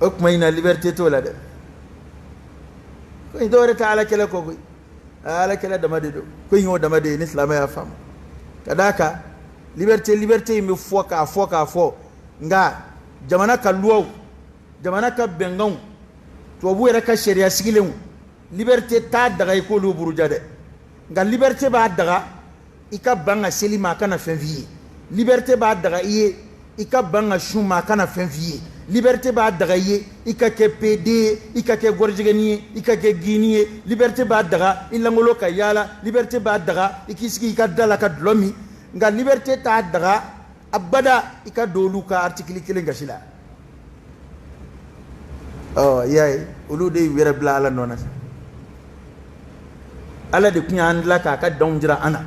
O tuma in na, liberté t'o la dɛ. Ko in dɔwɛrɛ tɛ Ala kɛlɛ kɔ koyi, Ala kɛlɛ dama de don. Ko in y'o dama de ye ni silamɛ y'a faamu. Ka d'a kan liberté in bɛ fɔ k'a fɔ k'a fɔ, nka jamana ka luwaw, jamana ka bɛnkanw, tubabu yɛrɛ ka sariya sigilenw, liberté t'a daga i k'olu buruja dɛ. Nka liberté b'a daga i ka ban ka seli ma, a kana fɛn f'i ye. Liberté b'a daga i ye i ka ban ka sun ma, a kana fɛn f'i ye. Liberté b'a daga i ye i ka kɛ PD ye, i ka kɛ gɔrɔjɛgɛni ye, i ka kɛ gini ye. Liberté b'a daga i langolo ka yaala. Liberté b'a daga i k'i sigi i ka da la ka dulɔ min. Nka liberté t'a daga abada i ka don olu ka article kelen gasi la. Ɔ i y'a ye, olu de y'u yɛrɛ bila Ala nɔ na sa. Ala de tun y'an dilan k'a ka danw jira an na.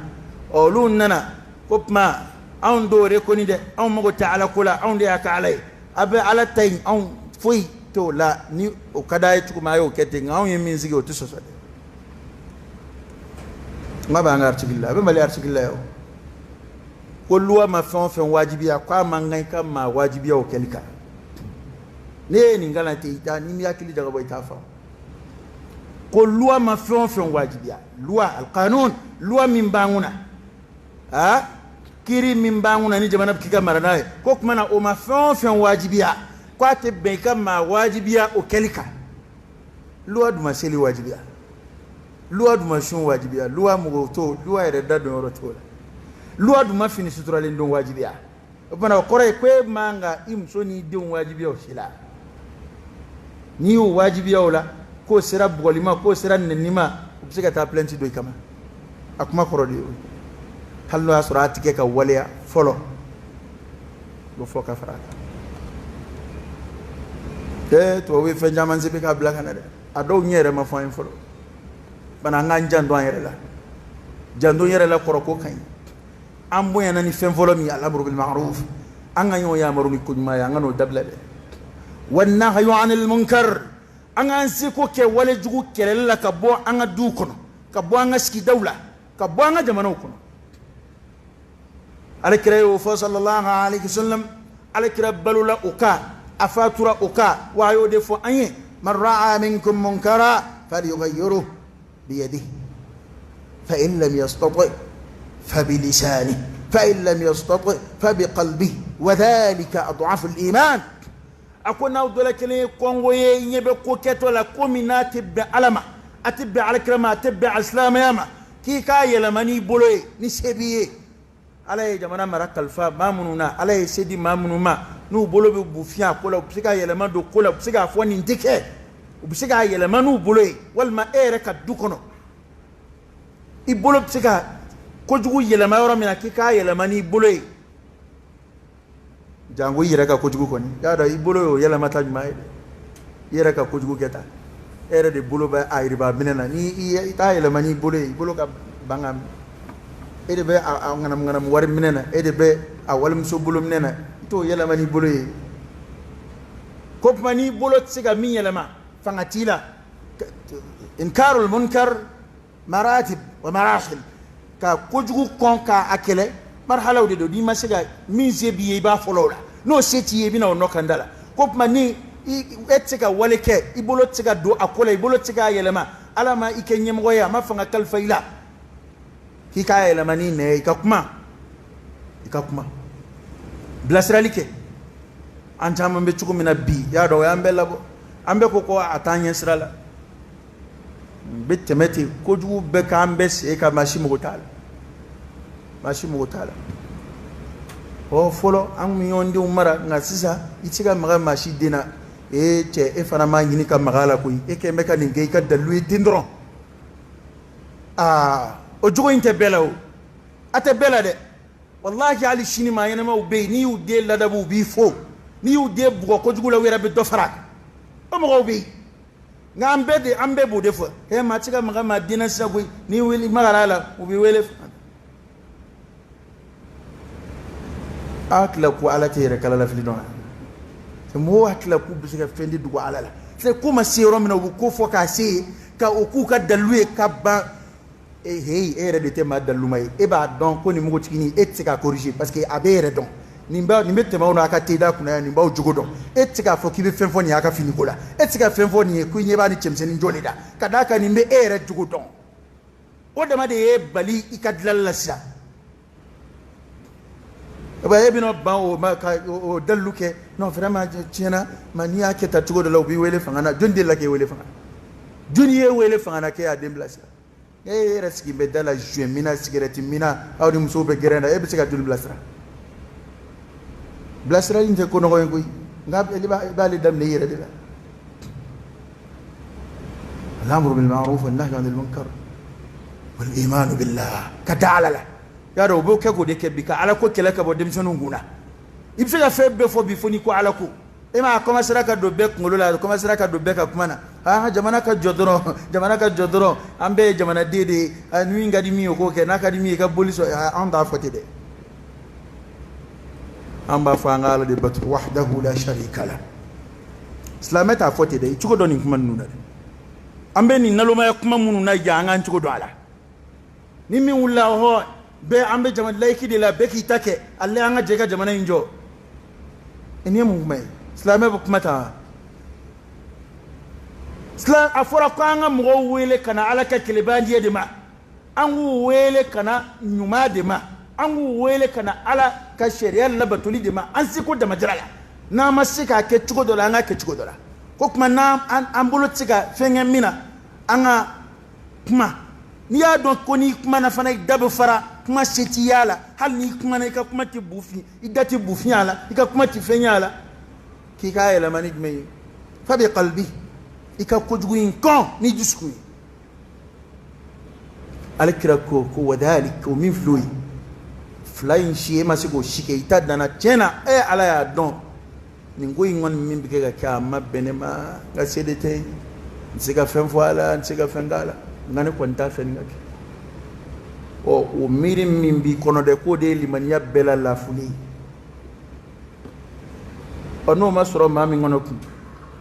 Ɔ olu nana ko tuma anw t'o rekoni dɛ, anw mago tɛ Ala ko la, anw de y'a ka Ala ye. A bɛ Ala ta in, anw foyi t'o la. Ni o ka d'a ye cogo min, a y'o kɛ ten, nka anw ye min sigi, o tɛ sɔsɔ dɛ. N ka b'an ka article la, a bɛ Mali article la yan o, ko loi ma fɛn o fɛn wajibiya, k'a man kan i ka maa wajibiya o kɛli kan. Ne ye nin kalan ten, i t'a, n'i m'i hakili jagabɔ, i t'a faamu. Ko loi ma fɛn o fɛn wajibiya, loi, alqanun, loi min b'an kunna, a kiiri min b'an kunna ni jamana bɛ k'i ka mara n'a ye, ko tuma na o ma fɛn o fɛn wajibiya, k'a tɛ bɛn i ka maa wajibiya o kɛli kan. Loi dun ma seli wajibiya, loi dun ma sun wajibiya, loi mɔgɔ t'o loi yɛrɛ da don yɔrɔ t'o la, loi dun ma fini suturalen don wajibiya. O fana, o kɔrɔ ye ko e man ka i muso n'i denw wajibiya o si la. N'i y'o wajibiya o la, k'o sera bugɔli ma, k'o sera nɛni ma, u bɛ se ka taa plainte don i kama. A kuma kɔrɔ de ye o ye, hali n'o y'a sɔrɔ a tɛ kɛ ka waleya fɔlɔ, o fɔ ka fara a kan. Ee, tubabu ye fɛn caman sɛbɛn k'a bila ka na dɛ, a dɔw ɲɛ yɛrɛ ma fɔ an ye fɔlɔ. Bana an k'an janto an yɛrɛ la. Janto yɛrɛ la kɔrɔ ko ka ɲi. An bonyana ni fɛn fɔlɔ min ye, al-amru bil ma'ruf, an ka ɲɔgɔn yamaru ni ko ɲuman ye, an ka n'o dabila dɛ. Wan nahyu anil munkar, an k'an seko kɛ wale jugu kɛlɛli la, ka bɔ an ka duw kɔnɔ, ka bɔ an ka sigidaw la, ka bɔ an ka jamanaw kɔnɔ. Alakira y'o fɔ, sallallahu alaihi wasallam. Alakira balola o kan, a fatura o kan, wa a y'o de fɔ an ye: man ra'a minkum munkara falyughayyirhu biyadihi, fa in lam yastati fa bilisanihi, fa in lam yastati fa biqalbihi, wa dhalika ad'afu al-iman. A ko n'aw dɔ la kelen ye kɔngo ye, ɲɛ bɛ ko kɛtɔ la, ko min n'a tɛ bɛn Ala ma, a tɛ bɛn Alakira ma, a tɛ bɛn alisilamɛya ma, k'i k'a yɛlɛma n'i bolo ye ni se b'i ye. Ala ye jamana mara kalifa maa minnu na, Ala ye se di maa minnu ma, n'u bolo bɛ bu fiɲɛ a ko la, u bɛ se ka yɛlɛma don ko la, u bɛ se k'a fɔ nin tɛ kɛ, u bɛ se k'a yɛlɛma n'u bolo ye, walima e yɛrɛ ka du kɔnɔ. I bolo bɛ se ka kojugu yɛlɛma yɔrɔ min na, k'i k'a yɛlɛma n'i bolo ye. Janko i yɛrɛ ka kojugu kɔni, i y'a dɔn i bolo y'o yɛlɛmata ɲuman ye dɛ. I yɛrɛ ka kojugu kɛta, e yɛrɛ de bolo bɛ a yiriba minɛ na, ni i t'a yɛlɛma n'i bolo ye, i bolo ka ban ka e de bɛ a ŋanamu ŋanamu wari minɛ na, e de bɛ a walimuso bolo minɛ na, i t'o yɛlɛma n'i bolo ye. Ko tuma n'i bolo tɛ se ka min yɛlɛma, fanga t'i la. Inkarul munkar maratib wa marahil, ka kojugu kɔn k'a kɛlɛ, marhalaw de don. N'i ma se ka min se b'i ye, i b'a fɔlɔ o la. N'o se t'i ye, i bɛna o nɔ kan da la. Ko tuma ni e tɛ se ka wale kɛ, i bolo tɛ se ka don a ko la, i bolo tɛ se k'a yɛlɛma, Ala ma i kɛ ɲɛmɔgɔ ye, a ma fanga kalifa i la k'i k'a yɛlɛma n'i nɛn ye, i ka kuma, i ka kuma, bilasirali kɛ. An caman bɛ cogo min na bi, i y'a dɔn, o y'an bɛɛ labɔ. An bɛɛ ko ko a t'an ɲɛ sira la, n bɛ tɛmɛ ten, kojugu bɛɛ k'an bɛɛ sen kan, maa si mago t'a la, maa si mago t'a la. Ɔ fɔlɔ an tun bɛ ɲɔgɔn denw mara, nka sisan i tɛ se ka maga maa si den na. Ee cɛ, e fana m'a ɲini ka maga a la koyi, e kɛn bɛ ka nin kɛ i ka dalilu ye ten dɔrɔn. Aa, o jogo in tɛ bɛɛ la o, a tɛ bɛɛ la dɛ. Walahi, hali sini maa ɲɛnamaw bɛ yen, n'i y'u den ladabu, u b'i fo. N'i y'u den bugɔ kojugu la, u yɛrɛ bɛ dɔ fara a kan. O mɔgɔw bɛ yen. Nka an bɛɛ de, an bɛɛ b'o de fɔ. Ɛ, maa tɛ se ka maga maa den na sisan koyi. N'i wele magara a la, u b'i wele. A hakili ko Ala tɛ yɛrɛ kala lafili dɔn. Mɔgɔw hakili k'u bɛ se ka fɛn di dogo Ala la. C'est ko ma se yɔrɔ min na, u bɛ ko fɔ k'a se yen, ka o k'u ka dalilu ye ka ban. E heyi, e yɛrɛ de tɛ maa daliluma ye. E b'a dɔn ko nin npogotiginin, e tɛ se k'a corriger, parce que a b'e yɛrɛ dɔn. Nin b'a nin bɛ tɛmɛ aw n'a ka teda kunna yan, nin b'aw jogo dɔn. E tɛ se k'a fɔ k'i bɛ fɛn fɔ nin y'a ka finiko la, e tɛ se ka fɛn fɔ nin ye ko i ɲɛ b'a ni cɛmisɛnnin jɔ de la, ka d'a kan nin bɛ e yɛrɛ jogo dɔn. O dama de y'e bali i ka dilanli la sisan. E bɛna ban o ma ka o dalilu kɛ. Non, vraiment, tiɲɛna, ma n'i y'a kɛ tan cogo dɔ la, u b'i wele fanga na. Jɔn delila k'e wele fanga na? Jɔnni y'e wele fanga na k'e y'a den bilasira? E yɛrɛ sigi bɛ da la joint min na, sigɛrɛti min na, aw ni musow bɛ gɛrɛn na, e bɛ se ka joli bilasira? Bilasirali in tɛ ko nɔgɔ ye koyi, nka i b'ale daminɛ i yɛrɛ de la. Al-amru bil ma'ruf wan nahyu 'anil munkar wal imanu billah, ka da Ala la. Y'a dɔn, u b'o kɛ k'o de kɛ bi, ka Ala ko kɛlɛ ka bɔ denmisɛnninw kun na. I bɛ se ka fɛn bɛɛ fɔ bi fo n'i ko Ala ko. E m'a commencera ka don bɛɛ kunkolo la, a commencera ka don bɛɛ ka kuma na. An ka jamana ka jɔ dɔrɔn, jamana ka jɔ dɔrɔn, an bɛɛ ye jamanaden de ye. Min ka di min ye, o k'o kɛ, n'a ka di min ye, i ka boli sɔrɔ. An t'a fɔ ten dɛ, an b'a fɔ an ka Ala de bato, wahdahu la sharika la. Silamɛ t'a fɔ ten dɛ. I cogo dɔn nin kuma ninnu na dɛ. An bɛ nin nalomaya kuma minnu na yan, an k'an cogo dɔn a la. Ni min wulila, hɔ bɛɛ, an bɛ jamana laïque de la, bɛɛ k'i ta kɛ, ale an ka jɛ ka jamana in jɔ. Nin ye mun kuma ye? Silamɛ bɛ kuma tan? A fɔra ko an ka mɔgɔw wele ka na Ala ka kelebandiya de ma, an k'u wele ka na ɲuman de ma, an k'u wele ka na Ala ka sariya labatoli de ma, an seko damajira la. N'an ma se k'a kɛ cogo dɔ la, an k'a kɛ cogo dɔ la. Ko tuma n'an an bolo tɛ se ka fɛn kɛ min na, an ka kuma. N'i y'a dɔn ko n'i kumana fana, i da bɛ fara, kuma se t'i y'a la, hali n'i kumana, i ka kuma tɛ bufin, i da tɛ bufin a la, i ka kuma tɛ fɛn y'a la, k'i k'a yɛlɛma ni jumɛn ye? Fa bi qalbi, i ka kojugu in kɔn n'i dusukun ye. Ale kira ko ko wadhalik, o min filɛ o ye, fila in si e ma se k'o si kɛ, i ta danna tiɲɛ na. E Ala y'a dɔn nin ko in kɔni min bɛ kɛ ka kɛ, a ma bɛn ne ma, n ka se de tɛ n tɛ se ka fɛn fɔ a la, n tɛ se ka fɛn k'a la, nka ne kɔni t'a fɛ nin ka kɛ. Ɔ, o miiri min b'i kɔnɔ dɛ, k'o de ye limaniya bɛɛ la lafuli ye. Ɔ, n'o ma sɔrɔ maa min kɔnɔ kun,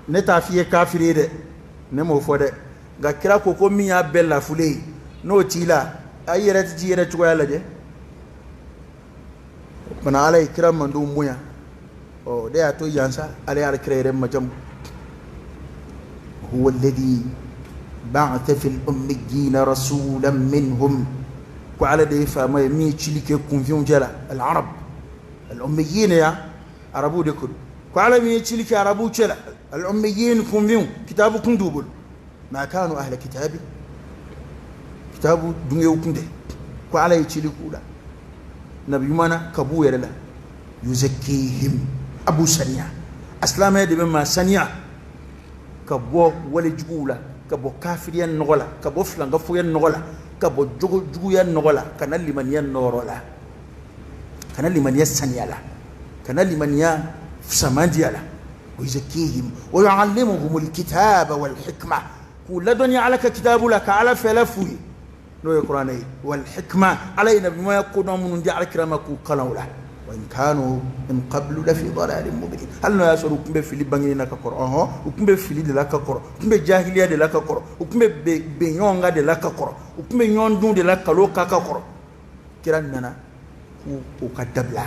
ne t'a f'i ye kafiri ye dɛ, ne m'o fɔ dɛ. Nka kira ko ko min y'a bɛɛ lafuli ye, n'o t'i la, a i yɛrɛ tɛ t'i yɛrɛ cogoya lajɛ. O kumana Ala ye kira mandenw bonya. Ɔ, o de y'a to yan sa, Ala y'ale kira yɛrɛ majamu. Huwa alladhi ba'atha fil ummiyina rasulan minhum, ko Ala de ye faama ye min ye cili kɛ kunfinw cɛ la. Al arab al ummiyina ya arabu de ko don. Ko Ala min ye cili kɛ arabu cɛ la, al ummiyin, kunfinw, kitabu kun t'u bolo, ma kanu ahla kitabi, kitabu dungew kun tɛ, ko Ala ye cili k'u la nabi ɲuman na ka b'u yɛrɛ la. Yuzakkihim, a b'u saniya. A silamɛya de bɛ maa saniya ka bɔ wale juguw la, ka bɔ kafiriya nɔgɔ la, ka bɔ filankafoya nɔgɔ la. ka bɔ jogo juguya nɔgɔ la ka na limaniya nɔrɔ la, ka na limaniya saniya la, ka na limaniya samandiya la. Wa yuzakkihim wa yuallimuhumul kitaba wal hikma, k'u ladɔnniya Ala ka kitabu la, ka Ala fɛla f'u ye, n'o ye kuranɛ ye. Wal hikma, Ala ye nabiɲumanya kodɔn minnu di Alakira ma k'u kalan o la. Wa in kanu min qablu lafi dalalin mubin, hali n'o y'a sɔrɔ u tun bɛ fili bangeni na ka kɔrɔ, ɔhɔn, u tun bɛ fili de la ka kɔrɔ, u tun bɛ jahiliya de la ka kɔrɔ, u tun bɛ ben ɲɔgɔn kan de la ka kɔrɔ, u tun bɛ ɲɔgɔn dun de la kalo kan ka kɔrɔ. Kira nana k'u ka dabila.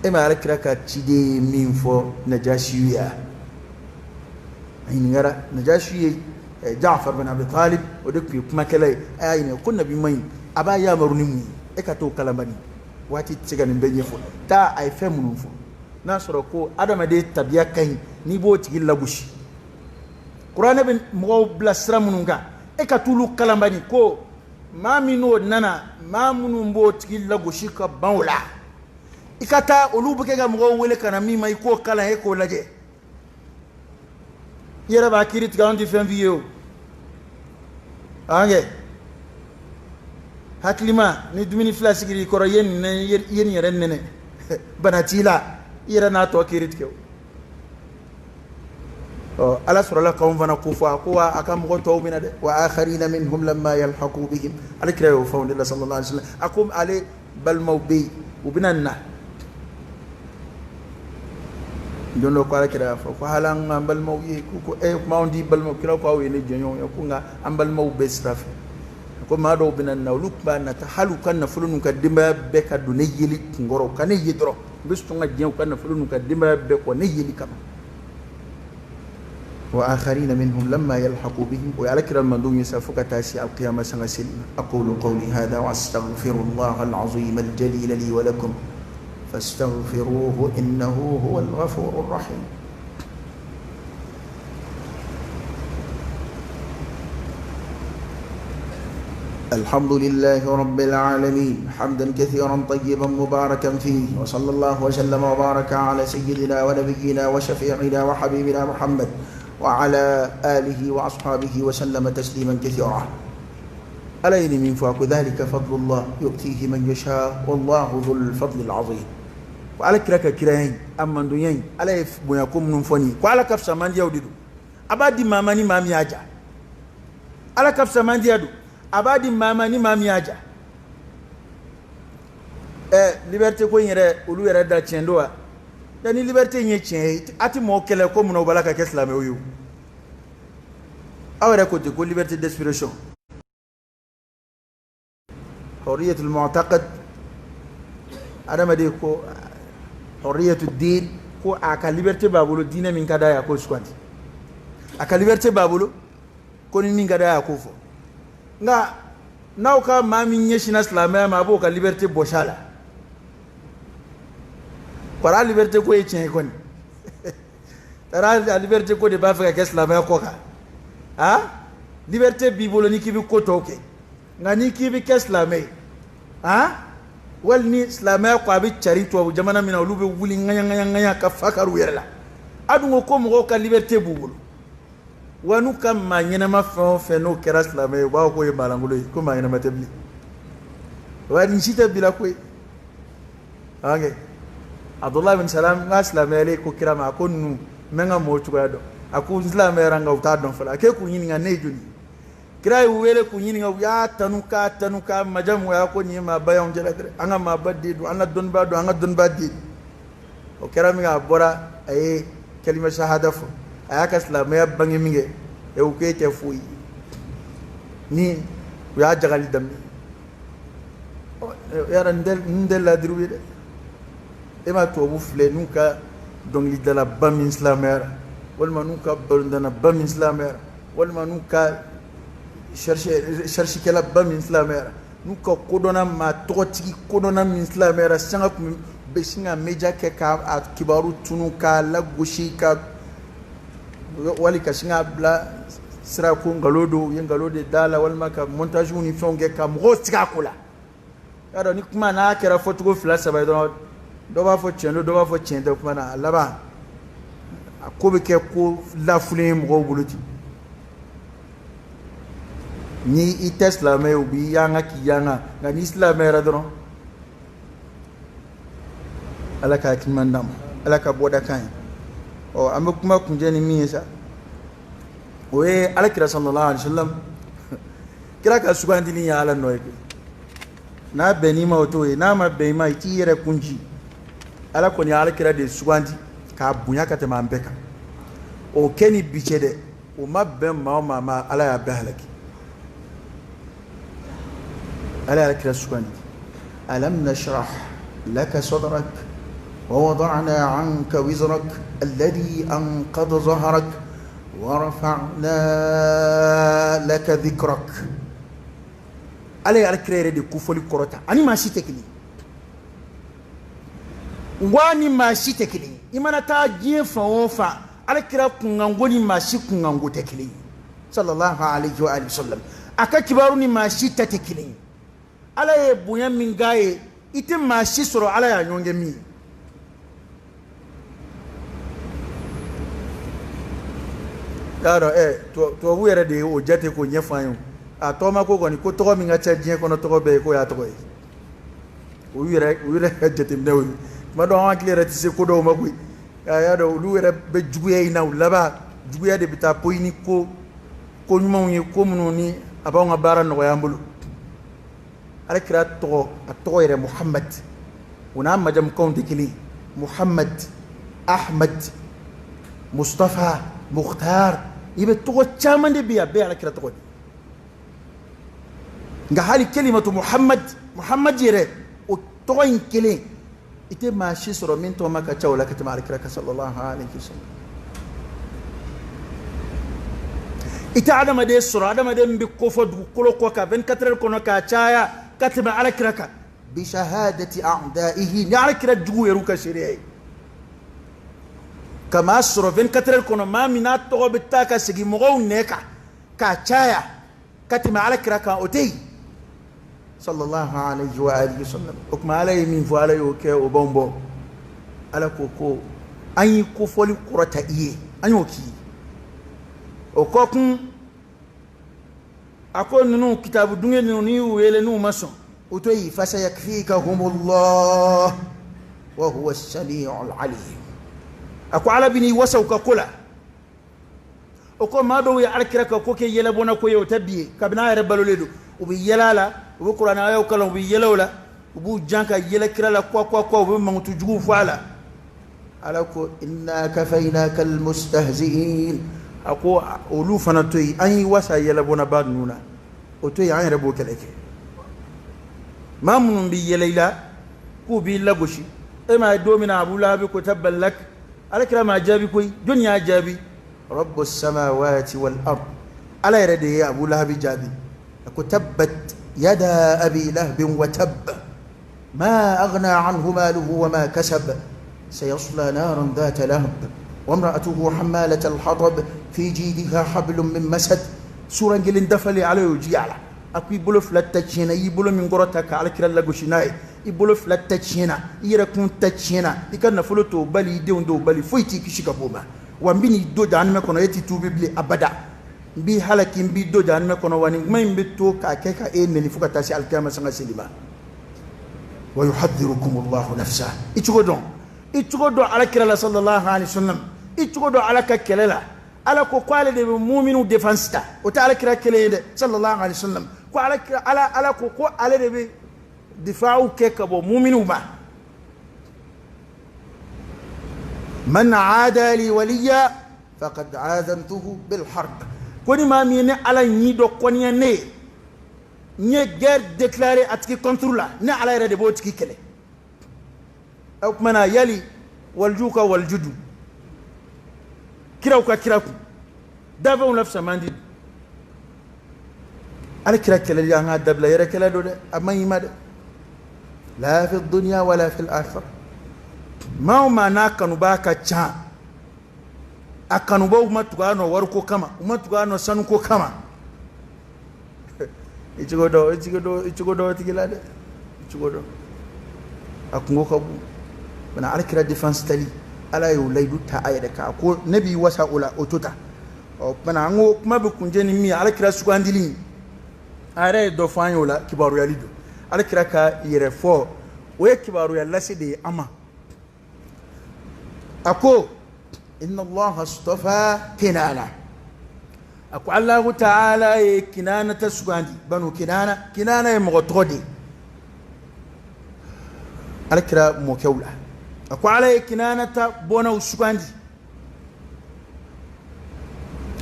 E ma Alakira ka ciden ye min fɔ Najasi ye, a ɲininkara. Najasi ye Jaafar bin Abi Talib, o de tun ye kumakɛla ye. A y'a ɲininka ko nabi ɲuman in a b'a yamaru ni mun ye? E ka t'o kalan bani, waati tɛ se ka nin bɛɛ ɲɛfɔ. Taa, a ye fɛn minnu fɔ, n'a sɔrɔ ko adamaden tabiya ka ɲi, n'i b'o tigi lagosi, kuranɛ bɛ mɔgɔw bila sira minnu kan, e ka t'olu kalan bani. Ko maa min n'o nana, maa minnu b'o tigi lagosi ka ban o la, i ka taa olu bɛ kɛ ka mɔgɔw wele ka na min ma, i k'o kalan, e k'o lajɛ, i yɛrɛ b'a kiiri tigɛ. Anw tɛ fɛn f'i ye o. An kɛ hakilima, ni dumuni fila sigira i kɔrɔ, i ye nin i ye nin yɛrɛ nɛnɛ, bana t'i la, i yɛrɛ n'a tɔ kiiri tigɛ o. Ɔ, Ala sɔrɔla k'anw fana ko fɔ, a ko wa a ka mɔgɔ tɔw bɛna dɛ, wa akharina minhum lamma yalhaqu bihim. Ale kira y'o fɔ anw de la, sallallahu alaihi wasallam. A ko ale balimaw bɛ yen, u bɛna na don dɔ. Ko Ala kira y'a fɔ ko hali an k'an balimaw ye ko kuma anw t'i balimaw. Kira ko aw ye ne jɛɲɔgɔn ye, ko nka an balimaw bɛ sira fɛ. Ko maa dɔw bɛna na, olu tun b'a nata hali u ka nafolo n'u ka denbaya bɛɛ ka don ne yeli kunkɔrɔ, u ka ne ye dɔrɔn, u bɛ sɔn ka diɲɛ u ka nafolo n'u ka denbaya bɛɛ kɔ ne yeli kama. Wa akharina minhum lamma yalhaqu bihim, o ye Ala kira mandenw ye sa, fo ka taa se alqiyama sanga seli ma. Aqulu qawli hadha wa astaghfirullah alazim aljalil li wa lakum fastaghfiruhu innahu huwal ghafurur rahim. الحمد لله رب العالمين، حمدا كثيرا طيبا مباركا فيه، وصلى الله وسلم وبارك على سيدنا ونبينا وشفيعنا وحبيبنا محمد وعلى آله وأصحابه وسلم تسليما كثيرا. ألين من فوق ذلك فضل الله يؤتيه من يشاء والله ذو الفضل العظيم. وعلى كراك كراين أما دنيين على بنيكم نفني وعلى كف سمان يوددو أبادي ماماني مامي أجا على كف سمان يوددو a b'a di maa ma ni maa min y'a ja. Liberté ko in yɛrɛ, olu yɛrɛ da tiɲɛ don wa? Ni liberté in ye tiɲɛ ye, a ti mɔgɔ kɛlɛ ko munna u b'a la ka kɛ silamɛw ye o? Aw yɛrɛ ko ten ko liberté d'expression, hurriyatul mu'taqad, adamaden ko hurriyatud din, ko a ka liberté b'a bolo, diinɛ min ka d'a ye a k'o suganti, a ka liberté b'a bolo, ko ni min ka d'a ye a k'o fɔ. Nka n'aw ka maa min ɲɛsinna silamɛya ma, a b'o ka liberté bɔsi a la. Kɔrɔ a liberté ko ye tiɲɛ ye kɔni, taara a liberté ko de b'a fɛ ka kɛ silamɛya kɔ kan. A liberté b'i bolo n'i k'i bɛ ko tɔw kɛ, nka n'i k'i bɛ kɛ silamɛ ye, a wali ni silamɛya ko a bɛ cari tubabu jamana min na, olu bɛ wuli ŋaɲa ŋaɲa ŋaɲa ka fa kari u yɛrɛ la. A dun ko ko mɔgɔw ka liberté b'u bolo wa, n'u ka maa ɲɛnama fɛn o fɛn n'o kɛra silamɛ ye, u b'a fɔ k'o ye maalankolon ye, ko maa ɲɛnama tɛ bilen. Wa nin si tɛ bila koyi. Ok, Abdulayi bin Salam n ka silamɛyalen ko kira ma, a ko ninnu n bɛ n ka mɔgɔw cogoya dɔn. A ko n silamɛyara nka u t'a dɔn fɔlɔ. A k'e k'u ɲininka ne ye joli. Kira y'u wele k'u ɲininka, u y'a tanu k'a tanu k'a majamu, a ko nin ye maaba y'anw cɛla dɛ, an ka maaba den don, an ka dɔnnibaa don, an ka dɔnnibaa den don. O kɛra min kɛ, a bɔra a ye kalima shahada fɔ, a y'a ka silamɛya bange min kɛ, ɛ u k'e tɛ foyi ni u y'a jagali daminɛ. Yara n tɛ ladiriw ye dɛ. E ma tubabu filɛ, n'u ka dɔnkilidalaba min silamɛyara, walima n'u ka balontanaba min silamɛyara, walima n'u ka cherchekɛlaba min silamɛyara, n'u ka kodɔnna maa tɔgɔtigi kodɔnna min silamɛyara, sanga tun bɛ sin ka media kɛ k'a kibaru tunu, k'a lagosi, ka wali ka sin k'a bila sira ko nkalon don, u ye nkalon de d'a la, walima ka montage ni fɛnw kɛ ka mɔgɔw sigi a ko la. Y'a dɔn ni kuma n'a kɛra fɔcogo fila saba ye dɔrɔn, dɔ b'a fɔ tiɲɛ don, dɔ b'a fɔ tiɲɛ tɛ. Kuma na a laban, a ko bɛ kɛ ko lafulen ye mɔgɔw bolo ten. Ni i tɛ silamɛ ye, u b'i yanga k'i yanga, nka n'i silamɛyara dɔrɔn, Ala ka hakili ɲuman d'an ma, Ala ka bɔda kan ye. Ɔ, an bɛ kuma kuncɛ ni min ye sa, o ye Ala kira sallallahu alaihi wa sallam, kira ka sugandili ye Ala nɔ ye koyi. N'a bɛnn'i ma, o t'o ye, n'a ma bɛn i ma, i t'i yɛrɛ kun ci. Ala kɔni ye Ala kira de sugandi k'a bonya ka tɛmɛ an bɛɛ kan. O kɛ ni bi cɛ dɛ, o ma bɛn maa o maa ma, Ala y'a bɛɛ halaki. Ala y'a kira sugandi. Alam nashrah laka sadrak wa wada'na anka wizrak alladhi anqadha dhahrak wa rafa'na laka dhikrak. Ala ye Ala kira yɛrɛ de kofɔli kɔrɔta, ani maa si tɛ kelen ye, wa ni maa si tɛ kelen ye. I mana taa diɲɛ fan o fan, Ala kira kunkanko ni maa si kunkanko tɛ kelen ye, sallallahu alayhi wa sallam. A ka kibaru ni maa si ta tɛ kelen ye. Ala ye bonya min k'a ye, i tɛ maa si sɔrɔ Ala y'a ɲɔgɔn kɛ min ye. Y'a dɔn ɛ, tubabu yɛrɛ de ye o jate k'o ɲɛfɔ an ye. A tɔgɔma ko kɔni, ko tɔgɔ min ka ca diɲɛ kɔnɔ tɔgɔ bɛɛ ye, k'o y'a tɔgɔ ye. O y'u yɛrɛ ka jateminɛw ye. Tuma dɔw, an hakili yɛrɛ tɛ se ko dɔw ma koyi. A y'a dɔn, olu yɛrɛ bɛ juguya in na, u laban juguya de bɛ taa poyi ni ko ko ɲumanw ye, ko minnu ni a b'anw ka baara nɔgɔya an bolo. Ala kira tɔgɔ, a tɔgɔ yɛrɛ Muhamad, o n'a majamukanw tɛ kelen ye. Muhamad, Ahmad, Mustafa, Mukhtar, i bɛ tɔgɔ caman de bɛ yen, a bɛɛ ye ala kira tɔgɔ de. Nka hali kelimatu Muhamad, Muhamad yɛrɛ, o tɔgɔ in kelen, i tɛ maa si sɔrɔ min tɔgɔ ma ka ca o la ka tɛmɛ ala kira kan, sallallahu alaihi wasallam. I tɛ adamaden sɔrɔ, adamaden min bɛ kofɔ dugukolo kɔ kan 24 heures kɔnɔ k'a caya ka tɛmɛ ala kira kan, bi shahadati a'daihi, ni ala kira jugu yɛrɛ ka seereya ye. Ka maa sɔrɔ 24 heures kɔnɔ, maa min n'a tɔgɔ bɛ taa ka segin mɔgɔw nɛ kan k'a caya ka tɛmɛ ala kira kan, o tɛ yen, sallallahu alayhi wa alihi wasallam. O tuma, Ala ye min fɔ, Ala y'o kɛ, o b'anw bɔ. Ala ko ko an y'i kofɔli kɔrɔta i ye, an y'o k'i ye. O kɔ kun, a ko ninnu kitabu dunge ninnu, n'i y'u wele n'u ma sɔn, o to yen, fasayakfikahumullah wa huwa as-sami'ul alim. A ko Ala bɛ n'i wasa u ka ko la. O ko maa dɔw ye alakira ka ko kɛ yɛlɛbɔnna ko ye, o tɛ bi ye, kabini a yɛrɛ balolen don, u bɛ yɛlɛ a la, u bɛ kuranɛ ayaw kalan, u bɛ yɛlɛ o la, u b'u jan ka yɛlɛ kira la, kuwa kuwa kuwa, u bɛ mankutu juguw fɔ a la. Ala ko inna kafaynaka almustahzi'in. A ko olu fana to yen, an y'i wasa yɛlɛbɔnnaba ninnu na, o to yen, an yɛrɛ b'o kɛlɛ kɛ. Maa minnu bɛ yɛlɛ i la k'u b'i lagosi, e m'a ye don min na Abu Lahabi ko tabban lak, alakira m'a jaabi koyi. Jɔnni y'a jaabi? Rabbu samawati wal ard, Ala yɛrɛ de ye Abu Lahabi jaabi. A ko tabbat yada abi lahabin wa tabb ma aghna anhu maluhu wa ma kasab sayasla naran ذات لهب وامرأته حمالة الحطب في جيدها حبل من مسد. Suran kelen dafalen, Ala y'o jigi a la. A ko i bolo fila ta tiɲɛna, i y'i bolo min kɔrɔta ka alakira lagosi n'a ye, i bolo fila ta tiɲɛna, i yɛrɛ kun ta tiɲɛna, i ka nafolo t'o bali, i denw t'o bali, foyi t'i kisi ka bɔ o ma. Wa n bɛ n'i don jahanamɛ kɔnɔ, e t'i tuubi bilen abada. N b'i halaki, n b'i don jahanamɛ kɔnɔ, wa nin kuma in bɛ to k'a kɛ ka e neni fo ka taa se alikiyama sanga seli ma. Wa yuhadhirukum Allahu nafsa. I cogo dɔn, i cogo dɔn alakira la, sallallahu alaihi wasallam, i cogo dɔn Ala ka kɛlɛ la. Ala ko ko ale de bɛ muminu défense ta, o tɛ alakira kelen ye dɛ, sallallahu alaihi wasallam. Ko alakira, Ala ko ko ale de bɛ difaaw kɛ ka bɔ muminu ma. Man aada li waliya faqad aadantuhu bil harb. Ko ni maa min ye ne Ala ɲi dɔ kɔniya ne ye, n ye guerre déclarée a tigi contre la, ne Ala yɛrɛ de b'o tigi kɛlɛ. O tuma na, yali waliju ka waliju dun, kiraw ka kira kun, dafɛnw la fisaman di ala kira kɛlɛli, an k'a dabila. Yɛrɛ kɛlɛ don dɛ, a man ɲi ma dɛ, la fi dunya wala fi akhirah. Maa o maa n'a kanubaa ka ca, a kanubaw ma tugu a nɔ wariko kama, u ma tugu a nɔ sanuko kama. I cogo dɔn, i cogo dɔn, i cogo dɔn o tigi la dɛ, i cogo dɔn, a kungo ka bon. Bana ala kira défense tali, Ala y'o layidu ta a yɛrɛ kan, a ko ne b'i wasa o la, o to ta. Ɔ, kumana an ko kuma bɛ kuncɛ ni min ye, ala kira sugandili. A yɛrɛ ye dɔ fɔ an ye o la, kibaruyali don. Ala kira ka yɛrɛ fɔ, o ye kibaruya lase de ye an ma. A ko inna allaha astafa Kinana. A ko Allahu ta'ala ye Kinana ta sugandi, banu Kinana. Kinana ye mɔgɔ tɔgɔ de ye ala kira mɔkɛw la. A ko Ala ye Kinana ta bɔnnaw sugandi.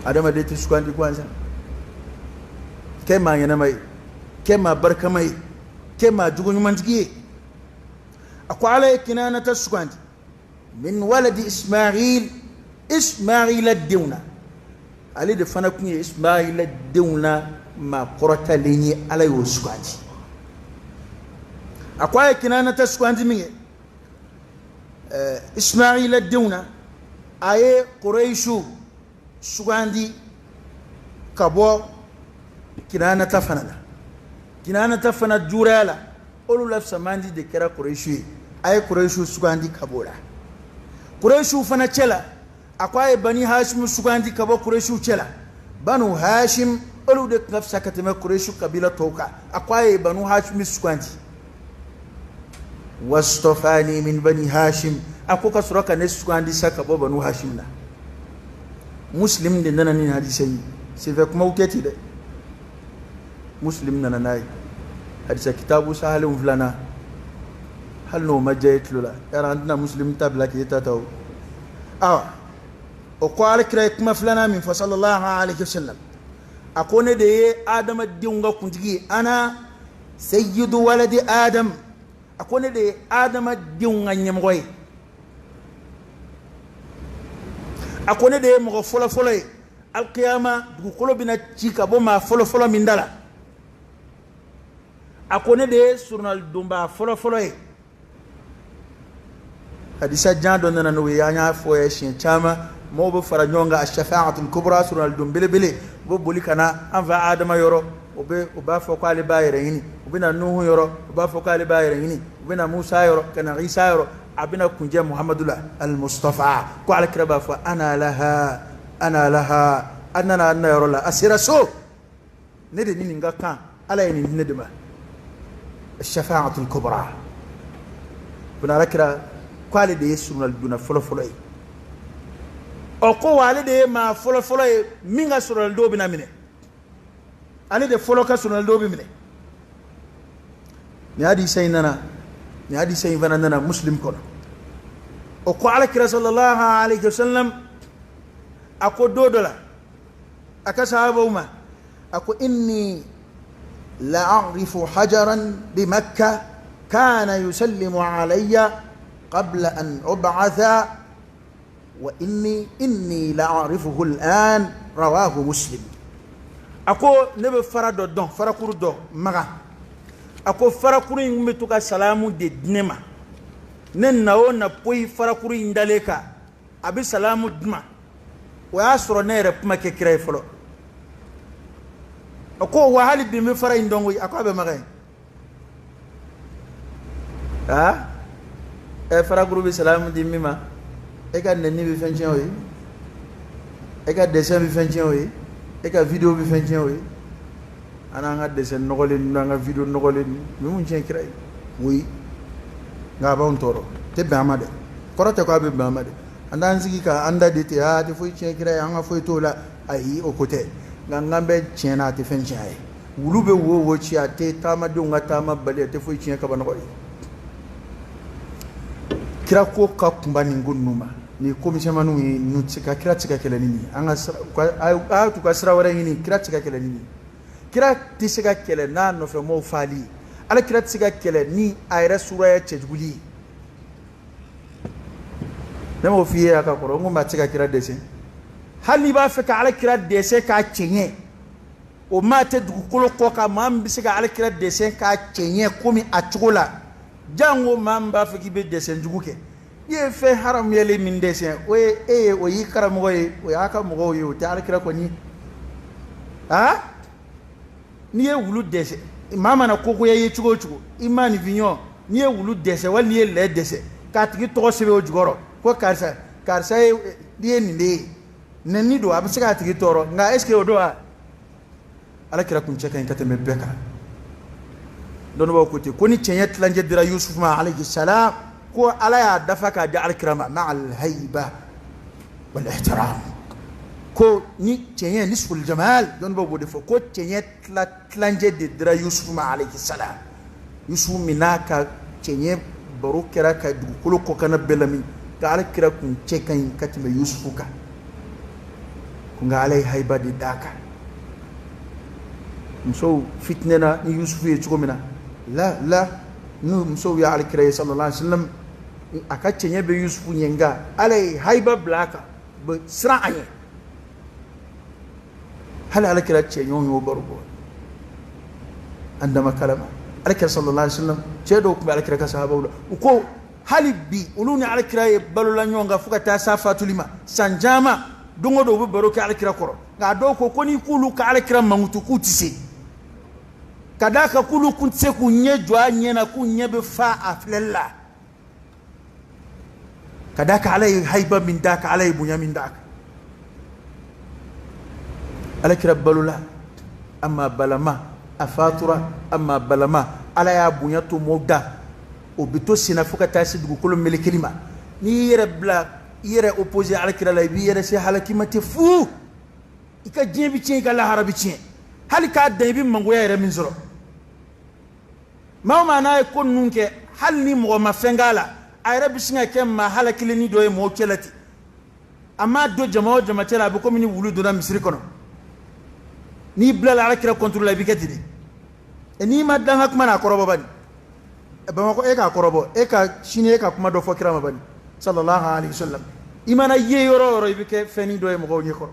Adamaden tɛ sugandi gansan. Kɛ maa ɲɛnama ye, kɛ maa barikama ye, kɛ maa jogo ɲumantigi ye. A ko Ala ye Kinana ta sugandi min waladi Ismail, Ismaila denw na. Ale de fana tun ye Ismaila denw na maa kɔrɔtalen ye, Ala y'o sugandi. A ko a ye Kinana ta sugandi min ye Ismaila denw na, a ye Quraishu sugandi ka bɔ Kinana ta fana la. Kinana ta fana juraya la, olu la samandi de kɛra Quraishu ye. A ye Quraishu sugandi ka bɔ o la. Quraishu fana cɛ la, a ko a ye Bani Hashim sugandi ka bɔ Quraishu cɛ la. Banu Hashim, olu de tun ka fisa ka tɛmɛ Quraishu kabila tɔw kan. A ko a ye Banu Hashim sugandi. Wastafani min Bani Hashim. A ko ka sɔrɔ ka ne sugandi sa ka bɔ Banu Hashim la. Muslim de nana ni hadisa ye. Senfɛ kumaw tɛ ten dɛ. Muslim nana n'a ye hadisa kitabu sahalenw filanan. Hali n'o ma diya e tulo la, yala an tɛna Muslim ta bila k'e ta ta o. Awa, o ko ala kira ye kuma filanan min fɔ sallallahu alaihi wasallam, a ko ne de ye adamadenw ka kuntigi ye, ana sayyidu waladi Adam. A ko ne de ye adamadenw ka ɲɛmɔgɔ ye. A ko ne de ye mɔgɔ fɔlɔfɔlɔ ye alkiyama dugukolo bɛna ci ka bɔ maa fɔlɔfɔlɔ min da la. A ko ne de ye surunalidonbaa fɔlɔfɔlɔ ye. Hadisa jan dɔ nana n'o ye, an y'a fɔ ye siɲɛ caman. Mɔgɔw bɛ fara ɲɔgɔn kan, ashafaatul kubra, surunalidon belebele. U bɛ boli ka na an fa Adama yɔrɔ, o b'a fɔ k'ale b'a yɛrɛ ɲini. U bɛ na Nuhu yɔrɔ, u b'a fɔ k'ale b'a yɛrɛ ɲini. U bɛ na Musa yɔrɔ, ka na Isa yɔrɔ, a bɛna kunjɛ Muhamadu la al-Mustafa. Ko alakira b'a fɔ ana laha, ana laha. A nana an na yɔrɔ la, a sera so, ne de ni nin ka kan, Ala ye nin di ne de ma. Shafaatul kubra. Buna alakira ko ale de ye surunalidonna fɔlɔfɔlɔ ye. Ɔ, ko wa ale de ye maa fɔlɔfɔlɔ ye min ka surunalidon bɛna minɛ. Ale de fɔlɔ ka surunalidon bɛ minɛ. Nin hadisa in nana, nin hadisa in fana nana Muslim kɔnɔ. O ko alakira sallallahu alaihi wasallam, a ko don dɔ la a ka sahabaw ma, a ko inni la a'rifu hajaran bi Makka kana yusallimu alayya qabla an ub'atha wa inni la a'rifuhu al'an. Rawahu Muslim. A ko ne bɛ fara dɔ dɔn, farakuru dɔ Maga. A ko farakuru in bɛ to ka salamu de di ne ma. Ne na o na poyi farakuru in dalen kan, a bɛ salamu di ma. O y'a sɔrɔ ne yɛrɛ kuma kɛ kira ye fɔlɔ. A ko wa hali bi n bɛ fara in dɔn koyi. A ko a bɛ Maga yen. Aa, ɛ, farakuru bɛ salamu di min ma, e ka nɛni bɛ fɛn tiɲɛ o ye, e ka dessin bɛ fɛn tiɲɛ o ye, e ka vidéo bɛ fɛn tiɲɛ o ye. An n'an ka dessin nɔgɔlen ninnu, an ka vidéo nɔgɔlen ninnu bɛ mun tiɲɛ kira ye? Oui, nka a b'anw tɔɔrɔ, tɛ bɛn an ma dɛ. Kɔrɔ tɛ ko a bɛ bɛn an ma dɛ. An t'an sigi ka an da de ten, aa, a tɛ foyi tiɲɛ kira ye, an ka foyi t'o la. Ayi, o ko tɛ. Nka n k'an bɛ tiɲɛ na, a tɛ fɛn tiɲɛ a ye. Wulu bɛ wo ci, a tɛ taamadenw ka taama bali, a tɛ foyi tiɲɛ kabanɔgɔ ye. Kira ko ka kunba nin ko ninnu ma. Nin ko misɛnmaninw ye, ninnu tɛ se ka, kira tɛ se ka kɛlɛ ni nin ye. An ka sira, a y'a t'u ka sira wɛrɛ ɲini. Kira tɛ se ka kɛlɛ ni nin ye. Kira tɛ se ka kɛlɛ n'a nɔfɛmɔgɔw faali ye. Ala kira tɛ se ka kɛlɛ ni a yɛrɛ suraya cɛjuguli ye. Ne m'o f'i ye a ka kɔrɔ, n ko maa tɛ se ka kira dɛsɛ. Hali n'i b'a fɛ ka ala kira dɛsɛ k'a cɛɲɛ, o maa tɛ dugukolo kɔ kan maa min bɛ se ka ala kira dɛsɛ k'a cɛɲɛ komi a cogo la. Jango maa min b'a fɛ k'i bɛ dɛsɛ jugu kɛ. I ye fɛn haramuyalen min dɛsɛ, o ye e ye, o y'i karamɔgɔ ye, o y'a ka mɔgɔw ye, o tɛ ala kira kɔni ye. Aa, n'i ye wulu dɛsɛ, maa mana kogoya i ye cogo o cogo, i ma nin fiɲɔ, n'i ye wulu dɛsɛ wali n'i ye lɛ dɛsɛ k'a tigi tɔgɔ sɛbɛn o jukɔrɔ ko karisa, karisa ye, n'i ye nin de ye, nɛni don, a bɛ se k'a tigi tɔɔrɔ. Nka est ce que o don wa? Ala kira kun cɛ ka ɲi ka tɛmɛ bɛɛ kan. Dɔnnibaaw ko ten ko ni cɛɲɛ tilancɛ dira Yusufu ma alayhi salam, ko Ala y'a dafa k'a di alakira ma ma'al hayba wal ihtiram. Ko ni cɛɲɛ nisful jamal, dɔnnibaaw b'o de fɔ, ko cɛɲɛ tilancɛ de dira Yusufu ma alayhi salam. Yusufu min n'a ka cɛɲɛ baro kɛra ka dugukolo kɔkanna bɛɛ lamin, ka alakira kun cɛ ka ɲi ka tɛmɛ Yusufu kan, ko nka Ala ye hayiba de d'a kan. Musow fitinɛna ni Yusufu ye cogo min na, la la n'u musow ye alakira ye sallallahu alaihi wasallam, a ka cɛɲɛ bɛ Yusufu ɲɛ, nka Ala ye hayiba bila a kan, bɛ siran a ɲɛ. Hali alakira cɛɲɔgɔn y'o baro bɔ an dama kalama. Alakira sallallahu alaihi wasallam, cɛ dɔw tun bɛ alakira ka sahabaw la, u ko hali bi olu ni alakira ye balola ɲɔgɔn kan fo ka taa s'a fatuli ma san caman, don o don u bɛ baro kɛ alakira kɔrɔ. Nka a dɔw ko ko n'i k'olu ka alakira mankutu k'u tɛ se, ka d'a kan k'olu kun tɛ se k'u ɲɛ jɔ a ɲɛ na, k'u ɲɛ bɛ fa a filɛli la, ka d'a kan Ala ye hayiba min d'a kan, Ala ye bonya min d'a kan. Alakira balola a ma balama, a fatura a ma balama, Ala y'a bonya to mɔɔw da, o bɛ to senna fo ka taa se dugukolo melekeli ma. N'i y'i yɛrɛ bila, i yɛrɛ opposé alakira la, i b'i yɛrɛ se halaki ma ten fu. I ka diɲɛ bɛ tiɲɛ, i ka lahara bɛ tiɲɛ, hali k'a dan i bɛ mangoya yɛrɛ min sɔrɔ. Maa o maa n'a ye ko ninnu kɛ, hali ni mɔgɔ ma fɛn k'a la, a yɛrɛ bɛ sin ka kɛ maa halakilenni dɔ ye mɔgɔw cɛ la ten. A m'a don jama o jama cɛ la, a bɛ komi ni wulu donna misiri kɔnɔ. N'i bilala alakira contre la, i bɛ kɛ ten de. N'i ma dan ka kuma n'a kɔrɔbɔ bani, Bamakɔ e k'a kɔrɔbɔ, e ka sini e ka kuma dɔ fɔ kira ma bani sallallahu alaihi wasallam, i mana ye yɔrɔ o yɔrɔ, i bɛ kɛ fɛnnin dɔ ye mɔgɔw ɲɛ kɔrɔ.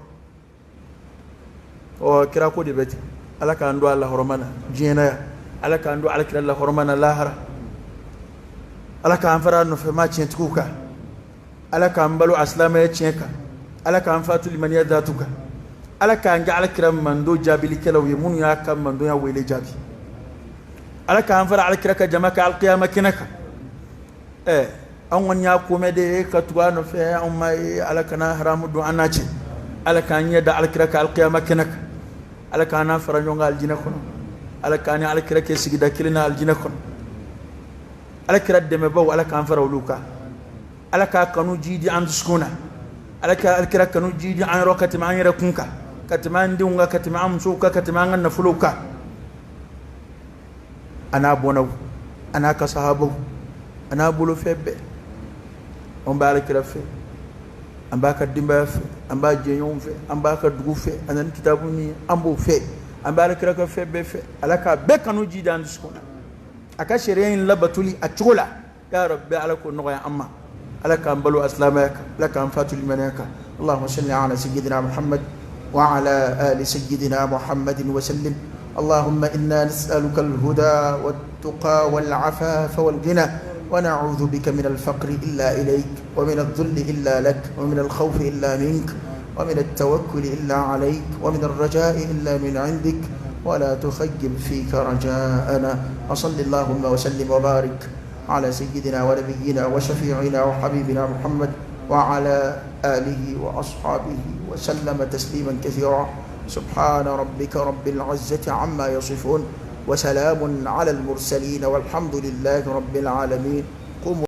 Ɔ kira ko de bɛ ten. Ala k'an don a lahɔrɔma na diɲɛ na yan, Ala k'an don alakira lahɔrɔma na lahara, Ala k'an fara a nɔfɛ maa tiɲɛtigiw kan, Ala k'an balo a silamɛya tiɲɛ kan, Ala k'an fatu limaniya datu kan, Ala k'an kɛ alakira mando jaabilikɛlaw ye minnu y'a ka mandonya wele jaabi, Ala k'an fara alakira ka jama kan alkiyama kɛnɛ kan. An kɔni y'a ko mɛn de ka tugu a nɔfɛ, anw ma ye. Ala kana haramu don an n'a cɛ. Ala k'an ɲɛ da alakira kan alkiyama kɛnɛ kan. Ala k'an n'a fara ɲɔgɔn kan alijinɛ kɔnɔ. Ala k'an ni alakira kɛ sigida kelen na alijinɛ kɔnɔ. Alakira dɛmɛbaw, Ala k'an fara olu kan. Ala k'a kanu jiidi an dusukun na. Ala ka alakira kanu jiidi an yɔrɔ ka tɛmɛ an yɛrɛ kun kan, ka tɛmɛ an denw kan, ka tɛmɛ an musow kan, ka tɛmɛ an ka nafolow kan. A n'a bɔnnaw, a n'a ka sahabaw, a n'a bolofɛn bɛɛ. An b'a alakira fɛ, an b'a ka denbaya fɛ, an b'a jɛɲɔgɔnw fɛ, an b'a ka dugu fɛ, a nana ni kitabu min ye an b'o fɛ, an b'a alakira ka fɛn bɛɛ fɛ. Ala k'a bɛɛ kanu jiidi an dusukun na, a ka sariya in labatoli a cogo la. Ya rabbi, Ala k'o nɔgɔya an ma. Ala k'an balo a silamɛya kan, Ala k'an fatu limaniya kan. Allahumma salli ala sayyidina Muhammad wa ala ali sayyidina Muhammadin wa sallim. اللهم إنا نسألك الهدى والتقى والعفاف والغنى، ونعوذ بك من الفقر إلا إليك، ومن الذل إلا لك، ومن الخوف إلا منك، ومن التوكل إلا عليك، ومن الرجاء إلا من عندك، ولا تخيب فيك رجاءنا. وصل اللهم وسلم وبارك على سيدنا ونبينا وشفيعنا وحبيبنا محمد وعلى آله وأصحابه وسلم تسليما كثيرا. سبحان ربك رب العزة عما يصفون، وسلام على المرسلين، والحمد لله رب العالمين. قوموا.